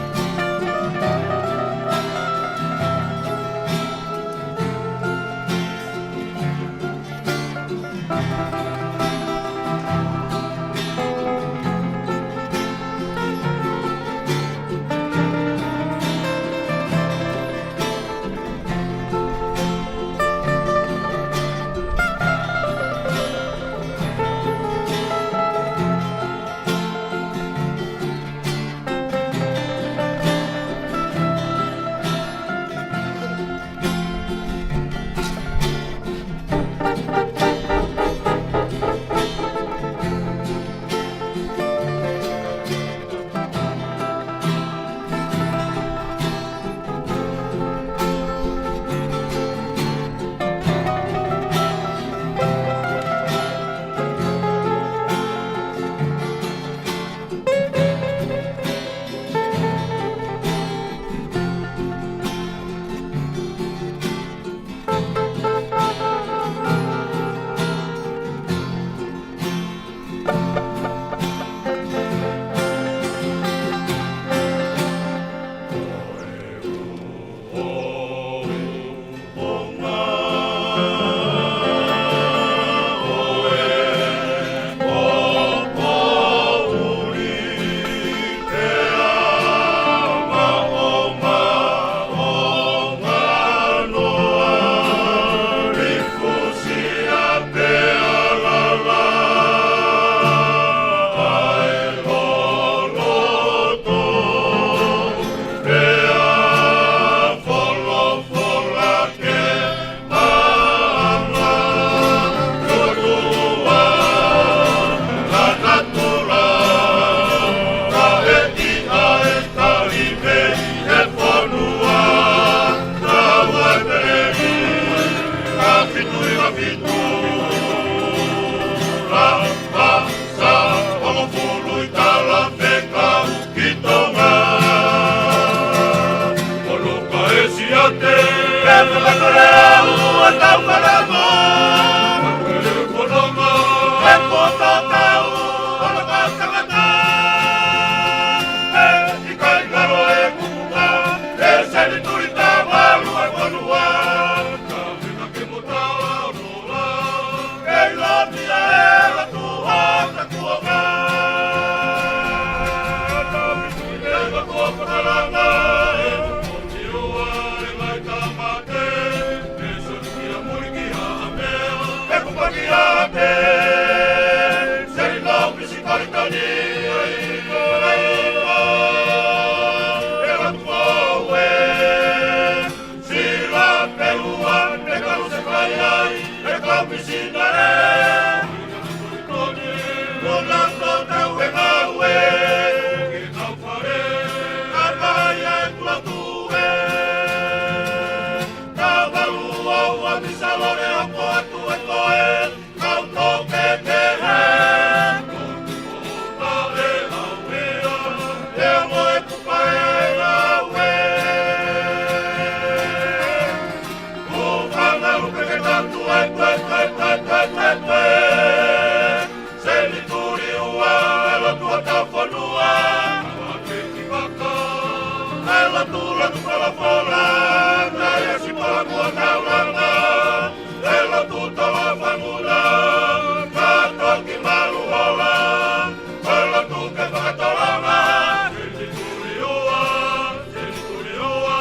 Sila pē ua, ʻe kau se fai ai, ʻe kau misinale. Luna tō tau e ngāue, ke tau fale, ka kai ai kula tue. Ka valu au a misalore o ko atu e koe, kau tō kekehe. Ka e au ea, e mo e kupa e au e. Ko fanga lupe ke tau tue, tue, tue. Senituli ua, e lotu ʻo tau fonua. Ke ki vaka, e lotu, lotu folofola, naʻe ʻasi pala kua taulanga. E lotu tolo fanguna, ka toki malu hola. E lotu ke fakatolonga. Senituli ua, senituli ua.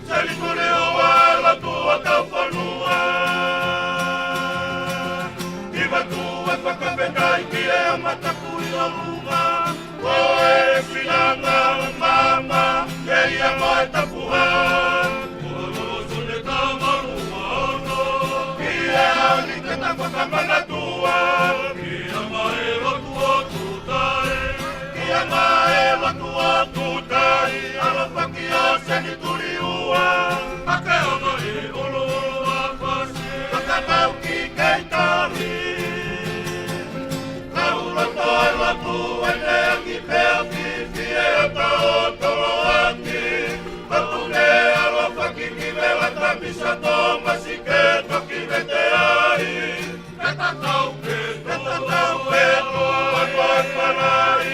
Senituli ua, e lotu ʻo tau fonua. Ki vatu e fakafetaʻi ki he mataku ʻi ʻolunga. Ko e finanga mama, ke ia mo e tapuha. Ko e lotu ne tama ua ono. Ki he ani ke tau fakamanatua. Ki he ama e lotu ʻo Tutai. Ki he ama e lotu ʻo Tutai. ʻAlofaki ʻo Seni tuli ua, ake ona e ʻoloʻolo a fasi, fakapau ki kei tahi. Kau loto e lotu ʻene angi pea fifi e ata ʻo toloaki. Lotu ne ʻalofaki ki vela ka misa Tōmasi ke toki vete ai. Ke tatau pē, ke tatau pē, ʻa ko e palai,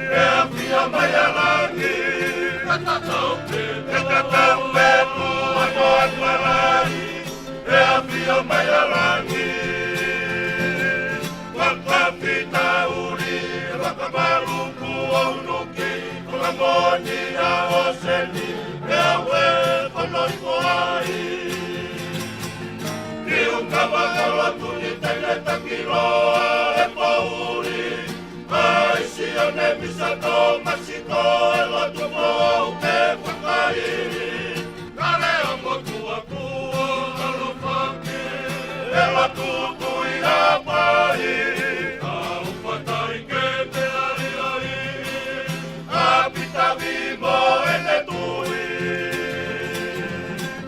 ke ʻafio mai ʻa langi. Ke tatau pē, ke tatau pē, ʻa ko e palai, ke ʻafio mai ʻa langi. Fakafita uli, fakamaluku ʻo unuki, fakamoni ʻa ʻo Seni, ke ʻave fonoi ko ai. Ki ʻuka makalotu ni tene takiloa e poʻuli. Mai Sione misa Tōmasi ko e lotu mou ke fakaili. Kale a motu a kua ʻalofaki. E lotu tui a pai. Ka u fatai ke te aliali. ʻA Pita Vimo ʻene tui.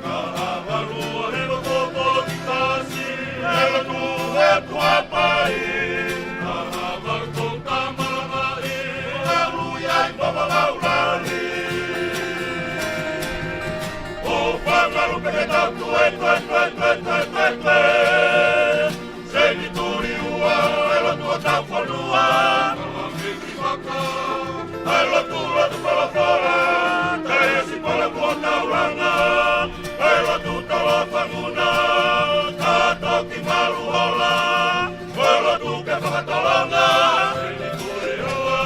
Ka ʻa Valua he loto poki kasi, he lotu he tuapai. Ka ʻa Valua ko Tamalamaʻi, ka lui ai mo Vavaulani. ʻO fakalupe ke tau tue, tue, tue. Seni tuli ua, e lotu ʻo tau fonua. Ka ʻi vaka, e lotu, lotu folofola, ka ʻi ʻasi pala kuo taulanga. E lotu tolo fanguna, ka toki malu hola. E lotu ke fakatolonga. Seni tuli ua,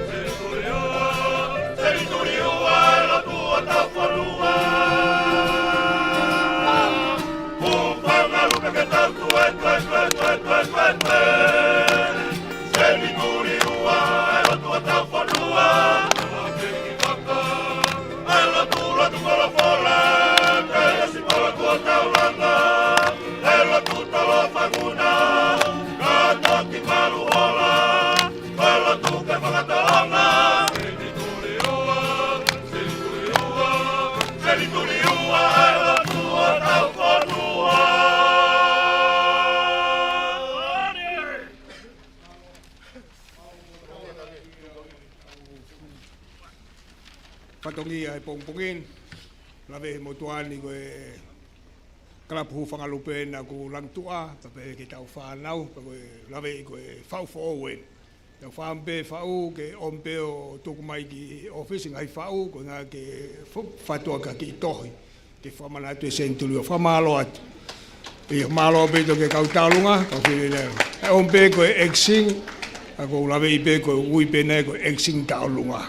seni tuli ua, seni tuli ua, e lotu ʻo tau fonua. Kufanga lupe ke tau tue, tue, tue. Seni tuli ua, e lotu ʻo tau fonua. E lotu, lotu folofola, ka ʻi ʻasi pala kuo taulanga. E lotu tolo fanguna, ka toki malu hola. E lotu ke fakatolonga. Seni tuli ua, seni tuli ua, e lotu ʻo tau fonua. Fatongia e pongipongi ni. Lave he motuʻa ni ko e kalapu Hūfangalupe naʻa ku langi tuʻa, pea pehē ki heʻetau fānau, pea ko e lave ko e faʻu foʻou eni. Tau fāmili pē faʻu ke ʻomi pē ʻo tuku mai ki ʻōfisi ngaahi faʻu, ko e ngaahi ke fo-, fatu ʻaki ha kiʻi tohi ke fakamanatu e senituli. ʻOku fakamālō atu. ʻIo, mālō pē toki kau tauʻolunga, kau fili leo. ʻE ʻomi pē ko e acting, ʻa ʻoku ou laveʻi pē ko e ui pē ʻeni ko e acting tauʻolunga.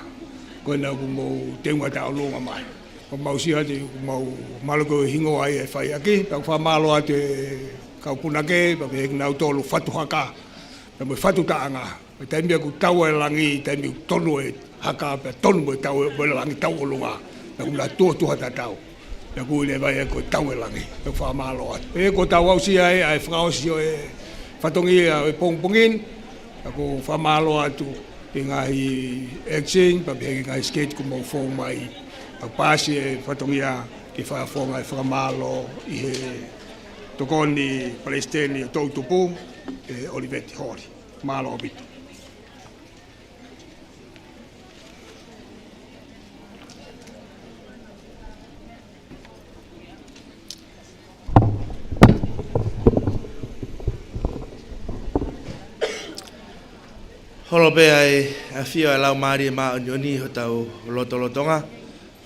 Ko ena ʻoku mou teunga tauʻolunga mai. ʻOku mau sio atu ʻoku mau mālō ko e hingoa ia ʻe fai ʻaki, pea ʻoku fakamālō atu e kau punake, pea pehē kinautolu fatu haka, pea mo e fatu taʻanga. Ko e taimi ʻoku tau e langi, taimi ʻoku tonu e haka, pea tonu mo e tau e, mo e langi tauʻolunga. Pea ʻoku na tuʻotuʻa tatau. Pea ʻoku ui leva ia ko e tau e langi. Pea ʻoku fakamālō atu. Pea ko ʻetau aʻusia ai, ʻa e fakaʻosi ʻo e fatongia ʻo e pongipongi ni. Pea ʻoku fakamālō atu ki he ngaahi acting, pea pehē ki he ngaahi sketch kuo mou fou mai. Pea paasi e fatongia ke fakafofonga e fakamālō ʻi he tokoni Palesiteni ʻo e toʻutupu, ʻe ʻOliveti Holi. Mālō ʻaupito. Holo pē ʻa e ʻafio ʻa e Laumālie Māʻoniʻoni ʻi hotau lotolotonga.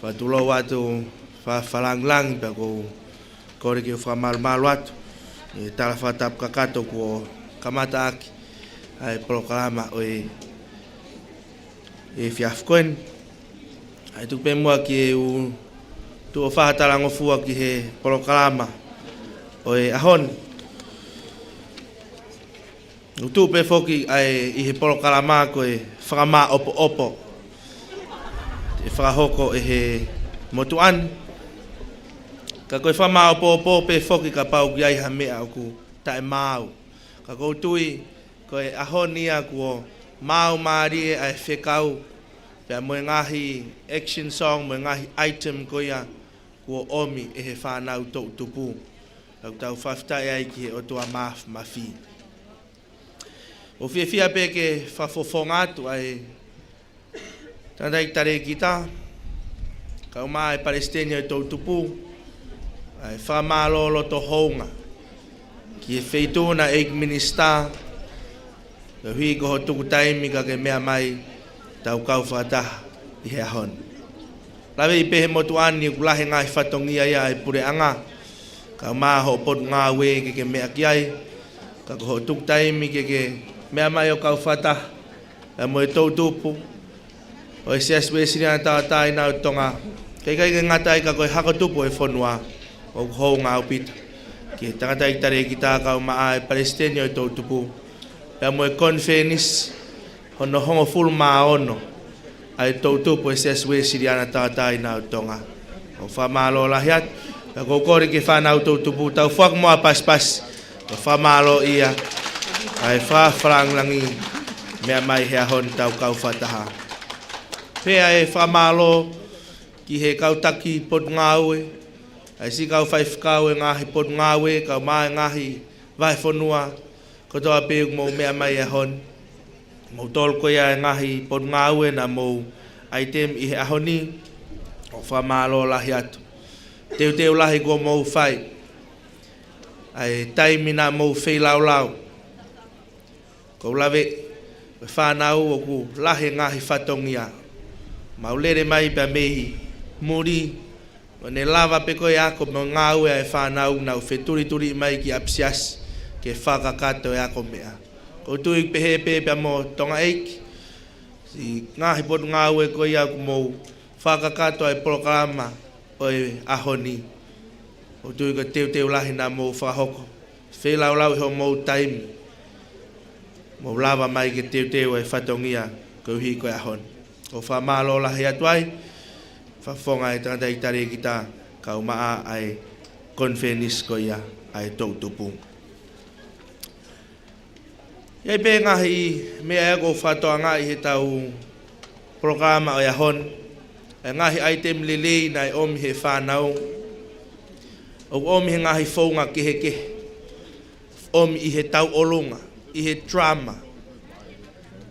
Fakatulou atu, fa-, fakalāngilangi pea ʻoku ou kole ke u fakamalumalu atu ʻi he tala fakatapu kakato kuo kamata ʻaki ʻa e polokalama ʻo e, ʻi he efiafi ko eni. ʻA e tuku pē muʻa ke u tuʻu ʻo fakatalangofua ki he polokalama ʻo e ʻaho ni. ʻOku tuʻu pē foki ʻa e ʻi he polokalama ko e fakamāʻopoʻopo ʻe fakahoko ʻe he motuʻa ni. Ka ko e fakamāʻopoʻopo pē foki kapau ʻoku ʻi ai ha meʻa ʻoku taʻemaau. Ka ʻoku ou tui ko e ʻaho ni ia kuo maau mālie ʻa e fekau, pea mo e ngaahi action song, mo e ngaahi item ko ia kuo ʻomi ʻe he fānau toʻutupu. Ka ʻoku tau fakafetaʻi ai ki he ʻOtua Māfimafi. ʻOku ou fiefia pē ke fakafofonga atu ʻa e tangataʻeiki talēkita, kae ʻumaʻā e Palesiteni ʻo e toʻutupu, ʻa e fakamālō loto houngaʻia ki he Feituʻu na ʻEiki Minisitā, koeʻuhi ko hoʻo tuku taimi ka ke meʻa mai ʻo tau kau fakataha ʻi he ʻaho ni. Laveʻi pē he motuʻa ni ʻoku lahi e ngaahi fatongia ia ʻa e puleʻanga, kae ʻumaʻā hoʻo potungāue ke ke meʻa ki ai, ka ko hoʻo tuku taimi ke ke meʻa mai ʻo kau fakataha pea mo e toʻutupu ʻo e Siasi Uēsiliana Tauʻatāina ʻo Tonga. Kae ʻikai ke ngata ai ka ko e hako tupu ʻo e fonua, ʻoku hounga ʻaupito ki he tangataʻeiki talēkita kae ʻumaʻā e Palesiteni ʻo e toʻutupu, pea mo e konifelenisi hono hongofulu mā ono ʻa e toʻutupu ʻo e Siasi Uēsiliana Tauʻatāina ʻo Tonga. ʻOku fakamālō lahi atu, pea ʻoku ou kole ki he fānau toʻutupu, tau foaki muʻa e pasipasi ʻo fakamālōʻia ʻa e fakafakalāngilangi meʻa mai he ʻaho ni ʻo tau kau fakataha. Pea ʻe fakamālō ki he kau taki potungāue, ʻa e siʻi kau faifekau ʻo e ngaahi potungāue, kae ʻumaʻā e ngaahi vahefonua kotoa pē ʻoku mou meʻa mai he ʻaho ni. Moutolu ko ia e ngaahi potungāue naʻa mou ʻaitemi ʻi he ʻaho ni, ʻoku fakamālō lahi atu. Teuteu lahi kuo mou fai, ʻa e taimi naʻa mou feilaulau. ʻOku ou lave, ko e fānau ʻoku lahi e ngaahi fatongia. Mau lele mai pea mei muli, ʻo ne lava pē ko e ako mo e ngāue ʻa e fānau naʻa nau fetulituliʻi mai ki ʻapisiasi ke fakakakato e ako meʻa. ʻOku ou tui pehē pē pea mo Tongaʻeiki, siʻi ngaahi potungāue ko ia ʻoku mou fakakakato ʻa e polokalama ʻo e ʻaho ni. ʻOku ou tui ko e teuteu lahi naʻa mou fakahoko feilaulau ʻi hoʻomou taimi, mou lava mai ke teuteu e fatongia koeʻuhi ko e ʻaho ni. ʻOku fakamālō lahi atu ai, fakafofonga e tangataʻeiki talēkita kae ʻumaʻā ʻa e konifelenisi ko ia ʻa e toʻutupu. ʻI ai pē ngaahi meʻa ia ʻoku ou fakatokangaʻi heʻetau polokalama ʻo e ʻaho ni, ʻa e ngaahi ʻaitemi lelei naʻe ʻomi he fānau, ʻoku ʻomi he ngaahi founga kehekehe, ʻomi ʻi he tauʻolunga, ʻi he drama.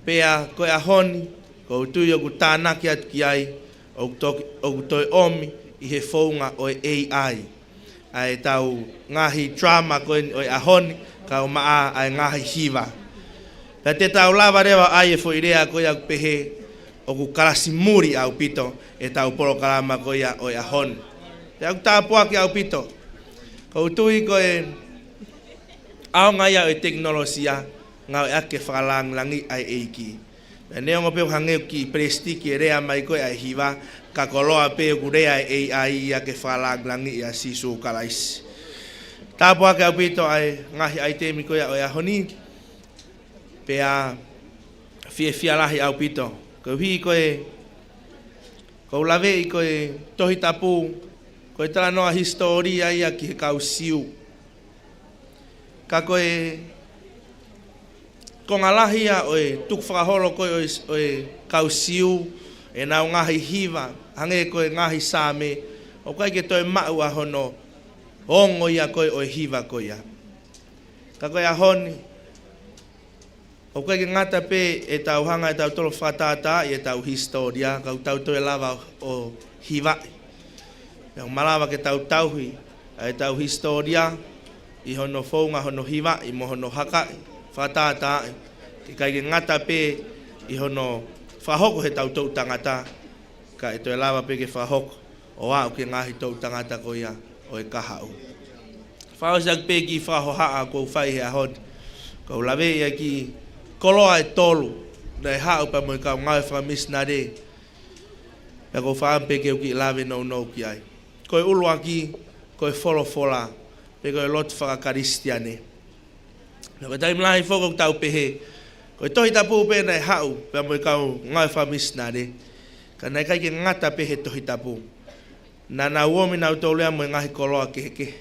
Pea ko e ʻaho ni, ʻoku ou tui ʻoku tānaki atu ki ai, ʻoku toki, ʻoku toe ʻomi ʻi he founga ʻo e A I ʻa ʻetau ngaahi drama ko eni ʻo e ʻaho ni, kae ʻumaʻā ʻa e ngaahi hiva. Pea te tau lava leva ʻo ʻai e foʻi lea ko ia ʻoku pehē ʻoku kalasi muli ʻaupito ʻetau polokalama ko ia ʻo e ʻaho ni. Pea ʻoku tāpuaki ʻaupito. ʻOku ou tui ko e ʻaonga ia ʻo e tekinolosia, ngāueʻaki ke fakalāngilangiʻi ʻa e ʻEiki. Pea neongo pē ʻoku hangē ʻoku kiʻi palesitiki e lea mai ko ē ʻa e hiva, ka koloa pē ʻoku lea e A I ia ke fakalāngilangiʻi ʻa Sīsū Kalaisi. Tāpuaki ʻaupito ʻa e ngaahi ʻaitemi ko ia ʻo e ʻaho ni, pea fiefia lahi ʻaupito. Koeʻuhi ko e, ʻoku ou laveʻi ko e Tohi Tapu, ko e talanoa hisitōlia ia ki he kau Siu. Ka ko e konga lahi ia ʻo e tukufakaholo ko ē ʻo e, ʻo e kau Siu, ʻenau ngaahi hiva, hangē ko e ngaahi Saame, ʻoku ʻikai ke toe maʻu ʻa hono ongo ia ko ē ʻo e hiva ko ia. Ka ko e ʻaho ni, ʻoku ʻikai ke ngata pē ʻetau hanga ʻe tautolu ʻo fakatātaaʻi ʻetau hisitōlia, ka ʻoku tau toe lava ʻo hivaʻi. Pea ʻoku malava ke tau tauhi ʻa ʻetau hisitōlia ʻi hono founga hono hivaʻi mo hono hakaʻi, fakatātaaʻi. Ke ʻikai ke ngata pē ʻi hono fakahoko heʻetau toʻu tangata, ka ʻe toe lava pē ke fakahoko ʻo aʻu ki he ngaahi toʻu tangata ko ia ʻo e kahaʻu. Fakaʻosi ʻaki pē kiʻi fakahohaʻa ʻoku ou fai he ʻaho ni. ʻOku ou laveʻi ʻa e kiʻi koloa ʻe tolu naʻe haʻu pea mo e kau ngāue fakamisinale. Pea ʻoku ou fakaʻamu pē ke u kiʻi lave nounou ki ai. Ko e ʻuluaki, ko e folofola, pe ko e lotu fakakalisitiane. Pea ko e taimi lahi foki ʻoku tau pehē, ko e Tohi Tapu pē naʻe haʻu pea mo e kau ngāue fakamisinale. Ka naʻe ʻikai ke ngata pē he Tohi Tapu. Naʻa nau ōmi nautolu ia mo e ngaahi koloa kehekehe.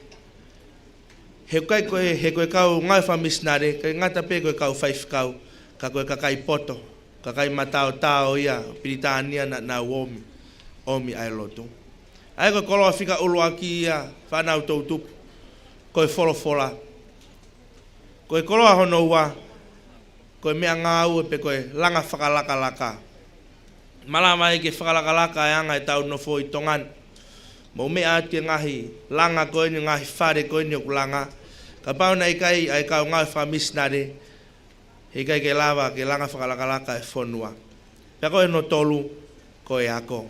He ʻikai ko e, he ko e kau ngāue fakamisinale, ʻikai ngata pē ko e kau faifekau, ka ko e kakai poto, kakai mataotao ia ʻo Pilitānia naʻa nau ōmi, ōmi ʻa e lotu. ʻA ia ko e koloa fika ʻuluaki ia, fānau toʻutupu, ko e folofola. Ko e koloa hono ua, ko e meʻangāue pe ko e langa fakalakalaka. Malava ai ke fakalakalaka e anga ʻetau nofo ʻi Tonga ni. Mou meʻa atu ki he ngaahi langa ko eni, ngaahi fale ko eni ʻoku langa. Kapau naʻe ʻikai ʻa e kau ngāue fakamisinale, heʻikai ke lava ke langa fakalakalaka e fonua. Pea ko hono tolu, ko e ako.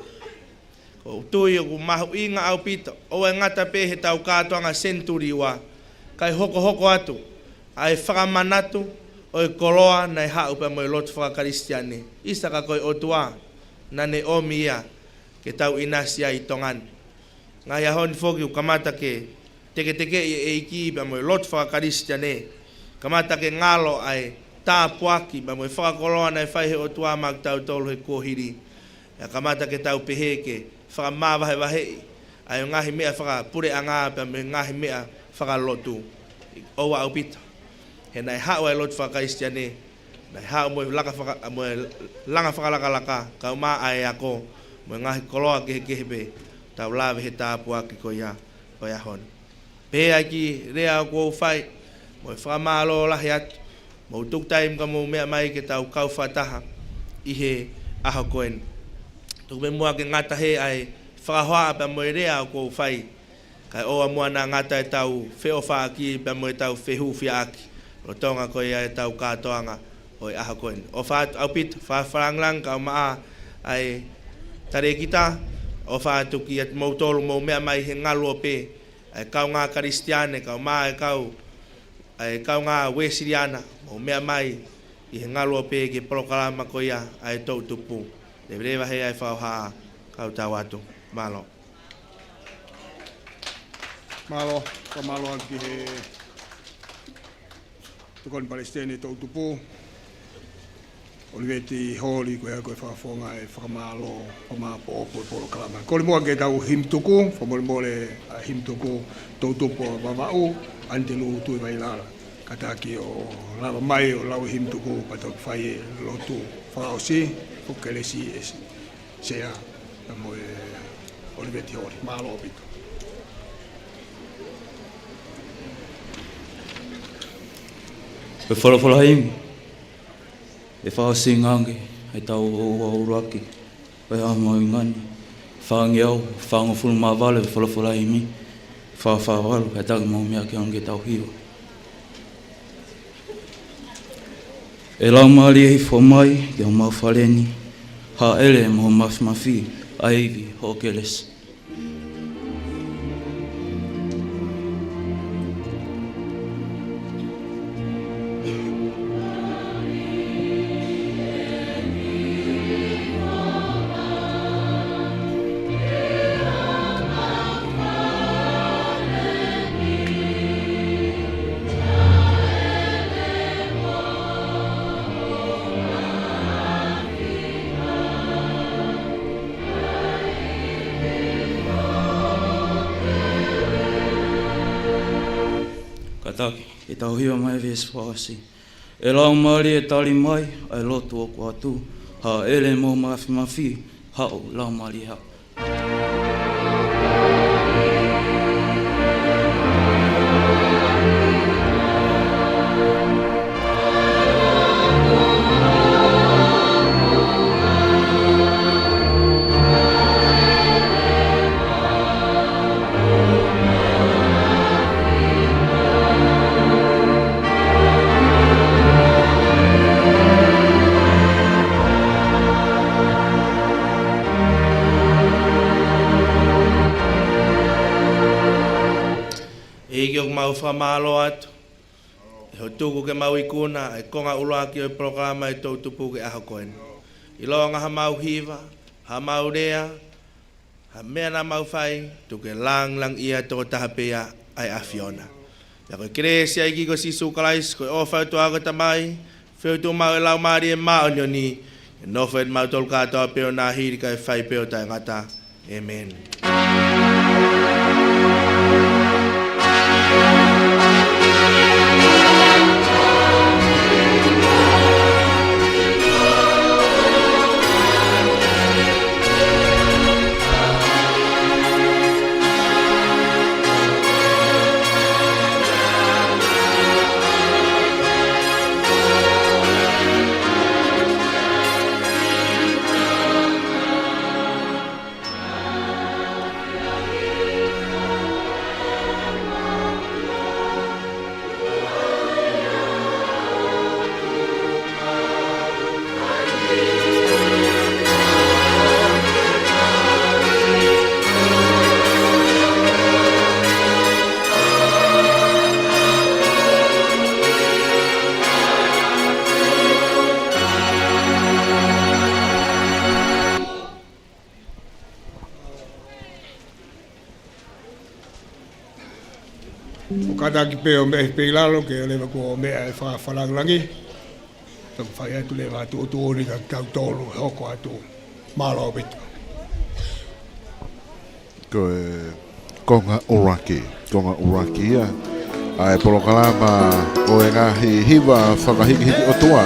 ʻOku ou tui ʻoku mahuʻinga ʻaupito, ʻoua ʻe ngata pē heʻetau kātoanga senituli ua, kae hokohoko atu ʻa e fakamanatu ʻo e koloa naʻe haʻu pea mo e lotu fakakalisitiane. ʻIsa ka ko e ʻOtua naʻa ne ʻomi ia ke tau ʻinasi ai ʻi Tonga ni. Ngaahi ʻaho ni foki ʻoku kamata ke teketekeʻi e ʻEiki pea mo e lotu fakakalisitiane. Kamata ke ngalo ʻa e tāpuaki pea mo e fakakoloa naʻe fai he ʻOtua maʻa kitautolu he kuohili. ʻE kamata ke tau pehē ke fakamavahevaheʻi ʻa e ngaahi meʻa fakapuleʻanga pea mo e ngaahi meʻa fakalotu. ʻOua ʻaupito. He naʻe haʻu ʻa e lotu fakakalisitiane, naʻe haʻu mo e langa faka-, mo e langa fakalakalaka, kae ʻumaʻā ʻa e ako, mo e ngaahi koloa kehekehe pē, tau lave he tāpuaki ko ia ʻo e ʻaho ni. Pea ʻi he kiʻi lea ʻoku ou fai, mo e fakamālō lahi atu, mou tuku taimi ka mou meʻa mai ke tau kau fakataha ʻi he ʻaho ko eni. Tuku pē muʻa ke ngata hē ʻa e fakahohaʻa pea mo e lea ʻoku ou fai, kae ʻoua muʻa naʻa ngata ʻetau feʻofaʻaki pea mo ʻetau fehūfiaʻaki, lolotonga ko ia ʻetau kātoanga ʻo e ʻaho ko eni. ʻOfa atu ʻaupito, fakalāngilangi kae ʻumaʻā ʻa e talēkita, ʻofa atu kiate kimoutolu mou meʻa mai he ngaluope, ʻa e kaungā Kalisitiane, kae ʻumaʻā ʻa e kau, ʻa e kaungā Uēsiliana, mou meʻa mai ʻi he ngaluope ki he polokalama ko ia ʻa e toʻutupu. Leveleva hē ʻa e fakahohaʻa, kau tau atu. Mālō. Mālō, fakamālō atu ki he Tokoni Palesiteni toʻutupu, ʻOliveti Holi, ko ia ko e fakafofonga e fakamālō, fakamāʻopoʻopo e polokalama. Kole muʻa ke tau himi tuku, fakamolemole ʻa e himi tuku, toʻutupu ʻa Vavaʻu, ʻAnitelū Tuʻivailala. Kātaki ʻo lava mai ʻo lau e himi tuku, pea toki fai e lotu fakaʻosi, foki kelesi e Sea, pea mo e ʻOliveti Holi. Mālō ʻaupito. Ko e folofola himi, ʻe fakaʻosinga ange ʻetau ʻuluaki ʻo e ʻaho mahuʻinga ni. Fāngeau, fāngofulu mā valu, folofola himi, fā fā valu, kae taki mou meʻa ke ʻomi ke tau hiva. ʻE Laumālie, hifo mai ki homau fale ni, hāʻele mo ho mafimafi, ʻa e ivi hoʻo kelesi. Kātaki, ke tau hiva mai e veesi fakaʻosi. ʻE Laumālie, tali mai ʻa e lotu ʻoku ʻatu, hāʻele mo ho mafimafi, haʻu Laumālie haʻu. ʻEiki, ʻoku mau fakamālō atu ʻi hoʻo tuku ke mau ikuna e konga ʻuluaki ʻo e polokalama ʻo e toʻutupu ki he ʻaho ko eni. ʻIlonga haʻamau hiva, haʻamau lea, ha meʻa naʻa mau fai, tuku ke lāngilangiʻia tokotaha pē ia ʻa e ʻAfiona. Pea ko e kelesi ʻa e ʻEiki ko Sīsū Kalaisi, ko e ʻofa ʻa e ʻOtua ko e Tamai, feohi tuʻu maʻu ʻa e Laumālie Māʻoniʻoni, ke nofo ʻiate kimautolu kātoa pē ʻo nāhili kae fai pē ʻo taʻengata. ʻĒmeni. ʻOku kātaki pē ʻo meʻa pē ʻi lalo ke ʻoua leva kuo meʻa e fa-, fakalāngilangi. Toki fai atu leva tuʻutuʻuni kia kitautolu ʻe hoko atu. Mālō ʻaupito. Ko e konga ʻuluaki, konga ʻuluaki ia ʻa e polokalama ko e ngaahi hiva fakahikihiki ʻOtua,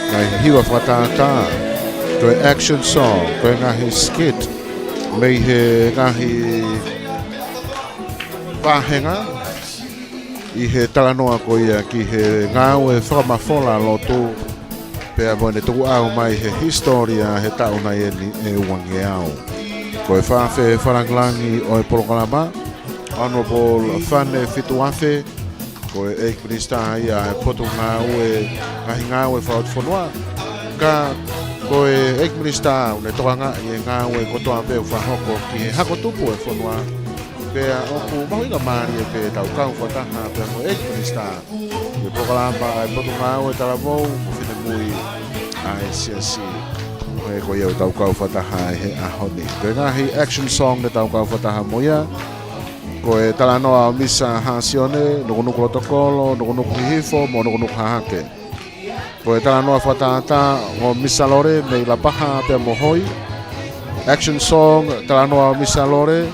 ngaahi hiva fakatātā, ko e action song, ko e ngaahi skit, mei he ngaahi vāhenga ʻi he talanoa ko ia ki he ngāue fakamafola lotu, pea mo ʻene tukuʻau mai he hisitōlia he taʻu nai eni ʻe uangeau. Ko e fakafakalāngilangi ʻo e polokalama, Honourable Fane Fituafe, ko e ʻEiki Minisitā ia ʻa e Potungāue, Ngaahi Ngāue Fakafonua, ka ko e ʻEiki Minisitā ʻoku ne tokangaʻi e ngāue kotoa pē ʻoku fakahoko ki he hako tupu e fonua. Pea ʻoku mahuʻinga mālie pē ʻetau kau fakataha pea mo e ʻEiki Minisitā ʻi he polokalama ʻa e Potungāue Talavou mo Finemui ʻa e Siasi. Ko ia ʻoku tau kau fakataha ai he ʻaho ni. Ko e ngaahi action song ne tau kau fakataha mo ia, ko e talanoa ʻo Misa Hasione, Nukunuku Lotokolo, Nukunuku Hihifo mo Nukunuku Hahake. Ko e talanoa fakatātā ʻo Misa Lole mei Lapaha pea mo Hoi. Action song, talanoa ʻo Misa Lole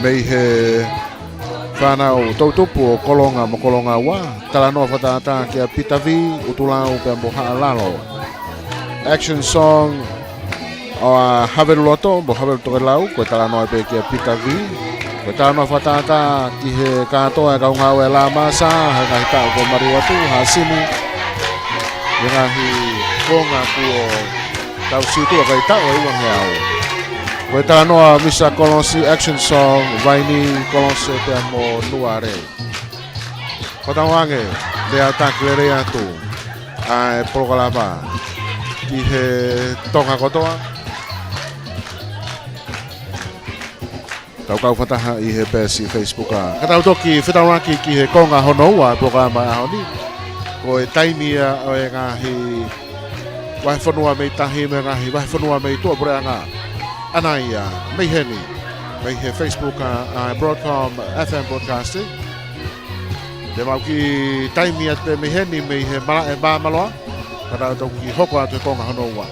mei he fānau toʻutupu ʻo Kolonga mo Kolonga Ua. Talanoa fakatātā kia Pita Vī, ʻUtulau pea mo Haʻalalo. Action song ʻo Havelu Loto mo Havelu Tokelau, ko e talanoa pē kia Pita Vī. Ko e talanoa fakatātā ki he kātoa e kau ngāue ʻa e Lamasa he ngaahi taʻu kuo maliu atu, Hasini, he ngaahi konga kuo tau siʻi tuʻu ʻa e taʻu ʻe uangeau. Ko e talanoa Misa Kolosi Action Song, Vaini Kolose pea mo Nuare. Ko tau ange, te au taki lelei atu ʻa e polokalama ki he Tonga kotoa. Tau kau fakataha ʻi he peesi Facebook ʻa. Ka tau toki fetaulaki ki he konga hono ua ʻo e polokalama ʻaho ni. Ko e taimi ia ʻo e ngaahi vahefonua mei tahi mo e ngaahi vahefonua mei tuʻapuleʻanga. ʻAna ia, mei heni, mei he Facebook ʻa, ʻa Broadcom F M Broadcasting. Te mau kiʻi taimi atu pē mei heni, mei he malaʻe Māmaloa. Ka tau toki hoko atu he konga hono ua.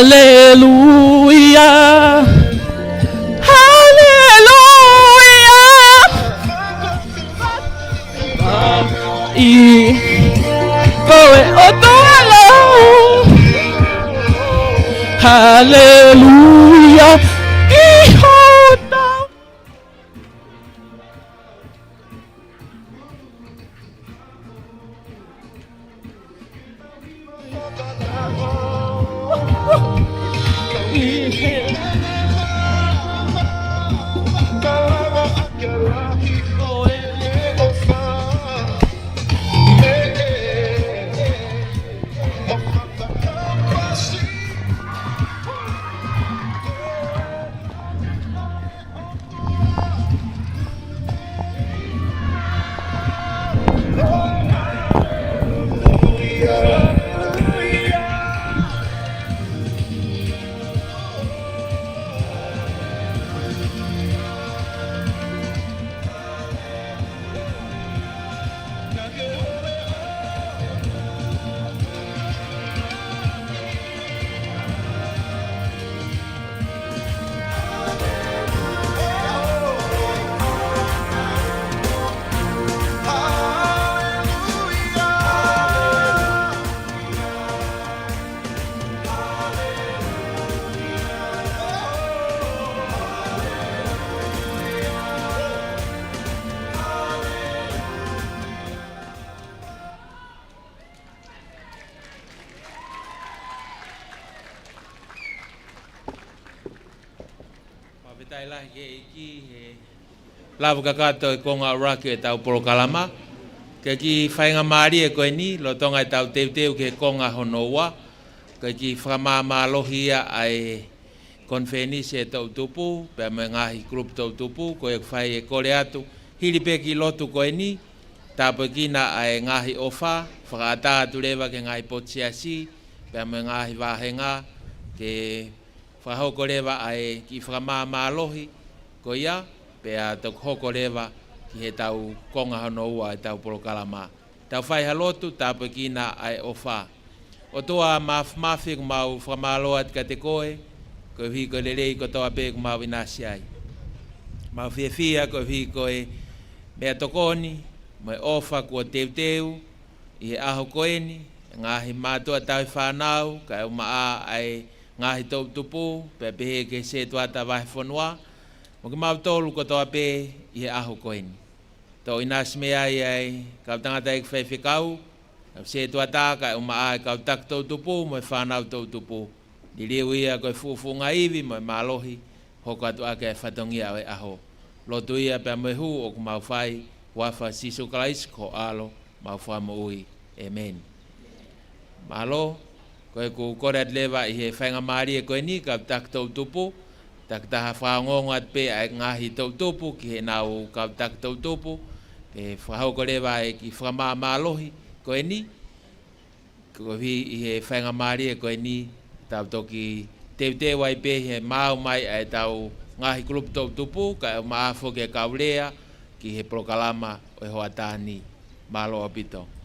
Haleluia. Haleluia. ʻI koe ʻOtua lau. Haleluia. ʻI hota. Fakafetaʻi lahi ki he ʻEiki he lava kakato e konga ʻuluaki ʻetau polokalama. Ke ki he faingamālie ko eni, lolotonga ʻetau teuteu ki he konga hono ua, ke ki he fakamāmālohi ia ʻa e konifelenisi e toʻutupu, pea mo e ngaahi kulupu toʻutupu, ko ia ʻoku fai e kole atu, hili pē kiʻi lotu ko eni, tāpuekina ʻa e ngaahi ʻofa, fakaʻatā atu leva ki he ngaahi potu siasi, pea mo e ngaahi vāhenga, ke fakahoko leva ʻa e kiʻi fakamāmālohi ko ia, pea toki hoko leva ki heʻetau konga hono ua ʻetau polokalama. Tau fai ha lotu, tāpuekina ʻa e ʻofa. ʻOtua Māfimafi, ʻoku mau fakamālō atu kiate koe, koeʻuhi ko e lelei kotoa pē ʻoku mau ʻinasi ai. Mau fiefia koeʻuhi ko e meʻatokoni mo e ʻofa kuo teuteu ʻi he ʻaho ko eni, ngaahi mātuʻa tauhi fānau, kae ʻumaʻā ʻa e ngaahi toʻutupu, pea pehē ki he sētuata vahefonua, mo kimautolu kotoa pē ʻi he ʻaho ko eni. Tau ʻinasi mei ai ʻa e kau tangataʻeiki faifekau, kau sētuata, kae ʻumaʻā ʻa e kau taki toʻutupu mo e fānau toʻutupu. Liliu ia ko e fuʻufuʻunga ivi mo e mālohi, hoko atu ʻaki ʻa e fatongia ʻo e ʻaho. Lotu ia pea mo e hū ʻoku mau fai, huafa Sīsū Kalaisi ko ho ʻAlo, mau Fakamoʻui. ʻĒmeni. Mālō, ko ʻeku kole atu leva ʻi he faingamālie ko eni, kau taki toʻutupu, takitaha fakaongoongo atu pē ʻa e ngaahi toʻutupu ki heʻenau kau taki toʻutupu, ke fakahoko leva ʻa e kiʻi fakamāmālohi ko eni, koeʻuhi ʻi he faingamālie ko eni, tau toki teuteu ai pē he maau mai ʻa ʻetau ngaahi kulupu toʻutupu, kae ʻumaʻā foki ʻa e kau lea ki he polokalama ʻo e hoʻatā ni. Mālō ʻaupito.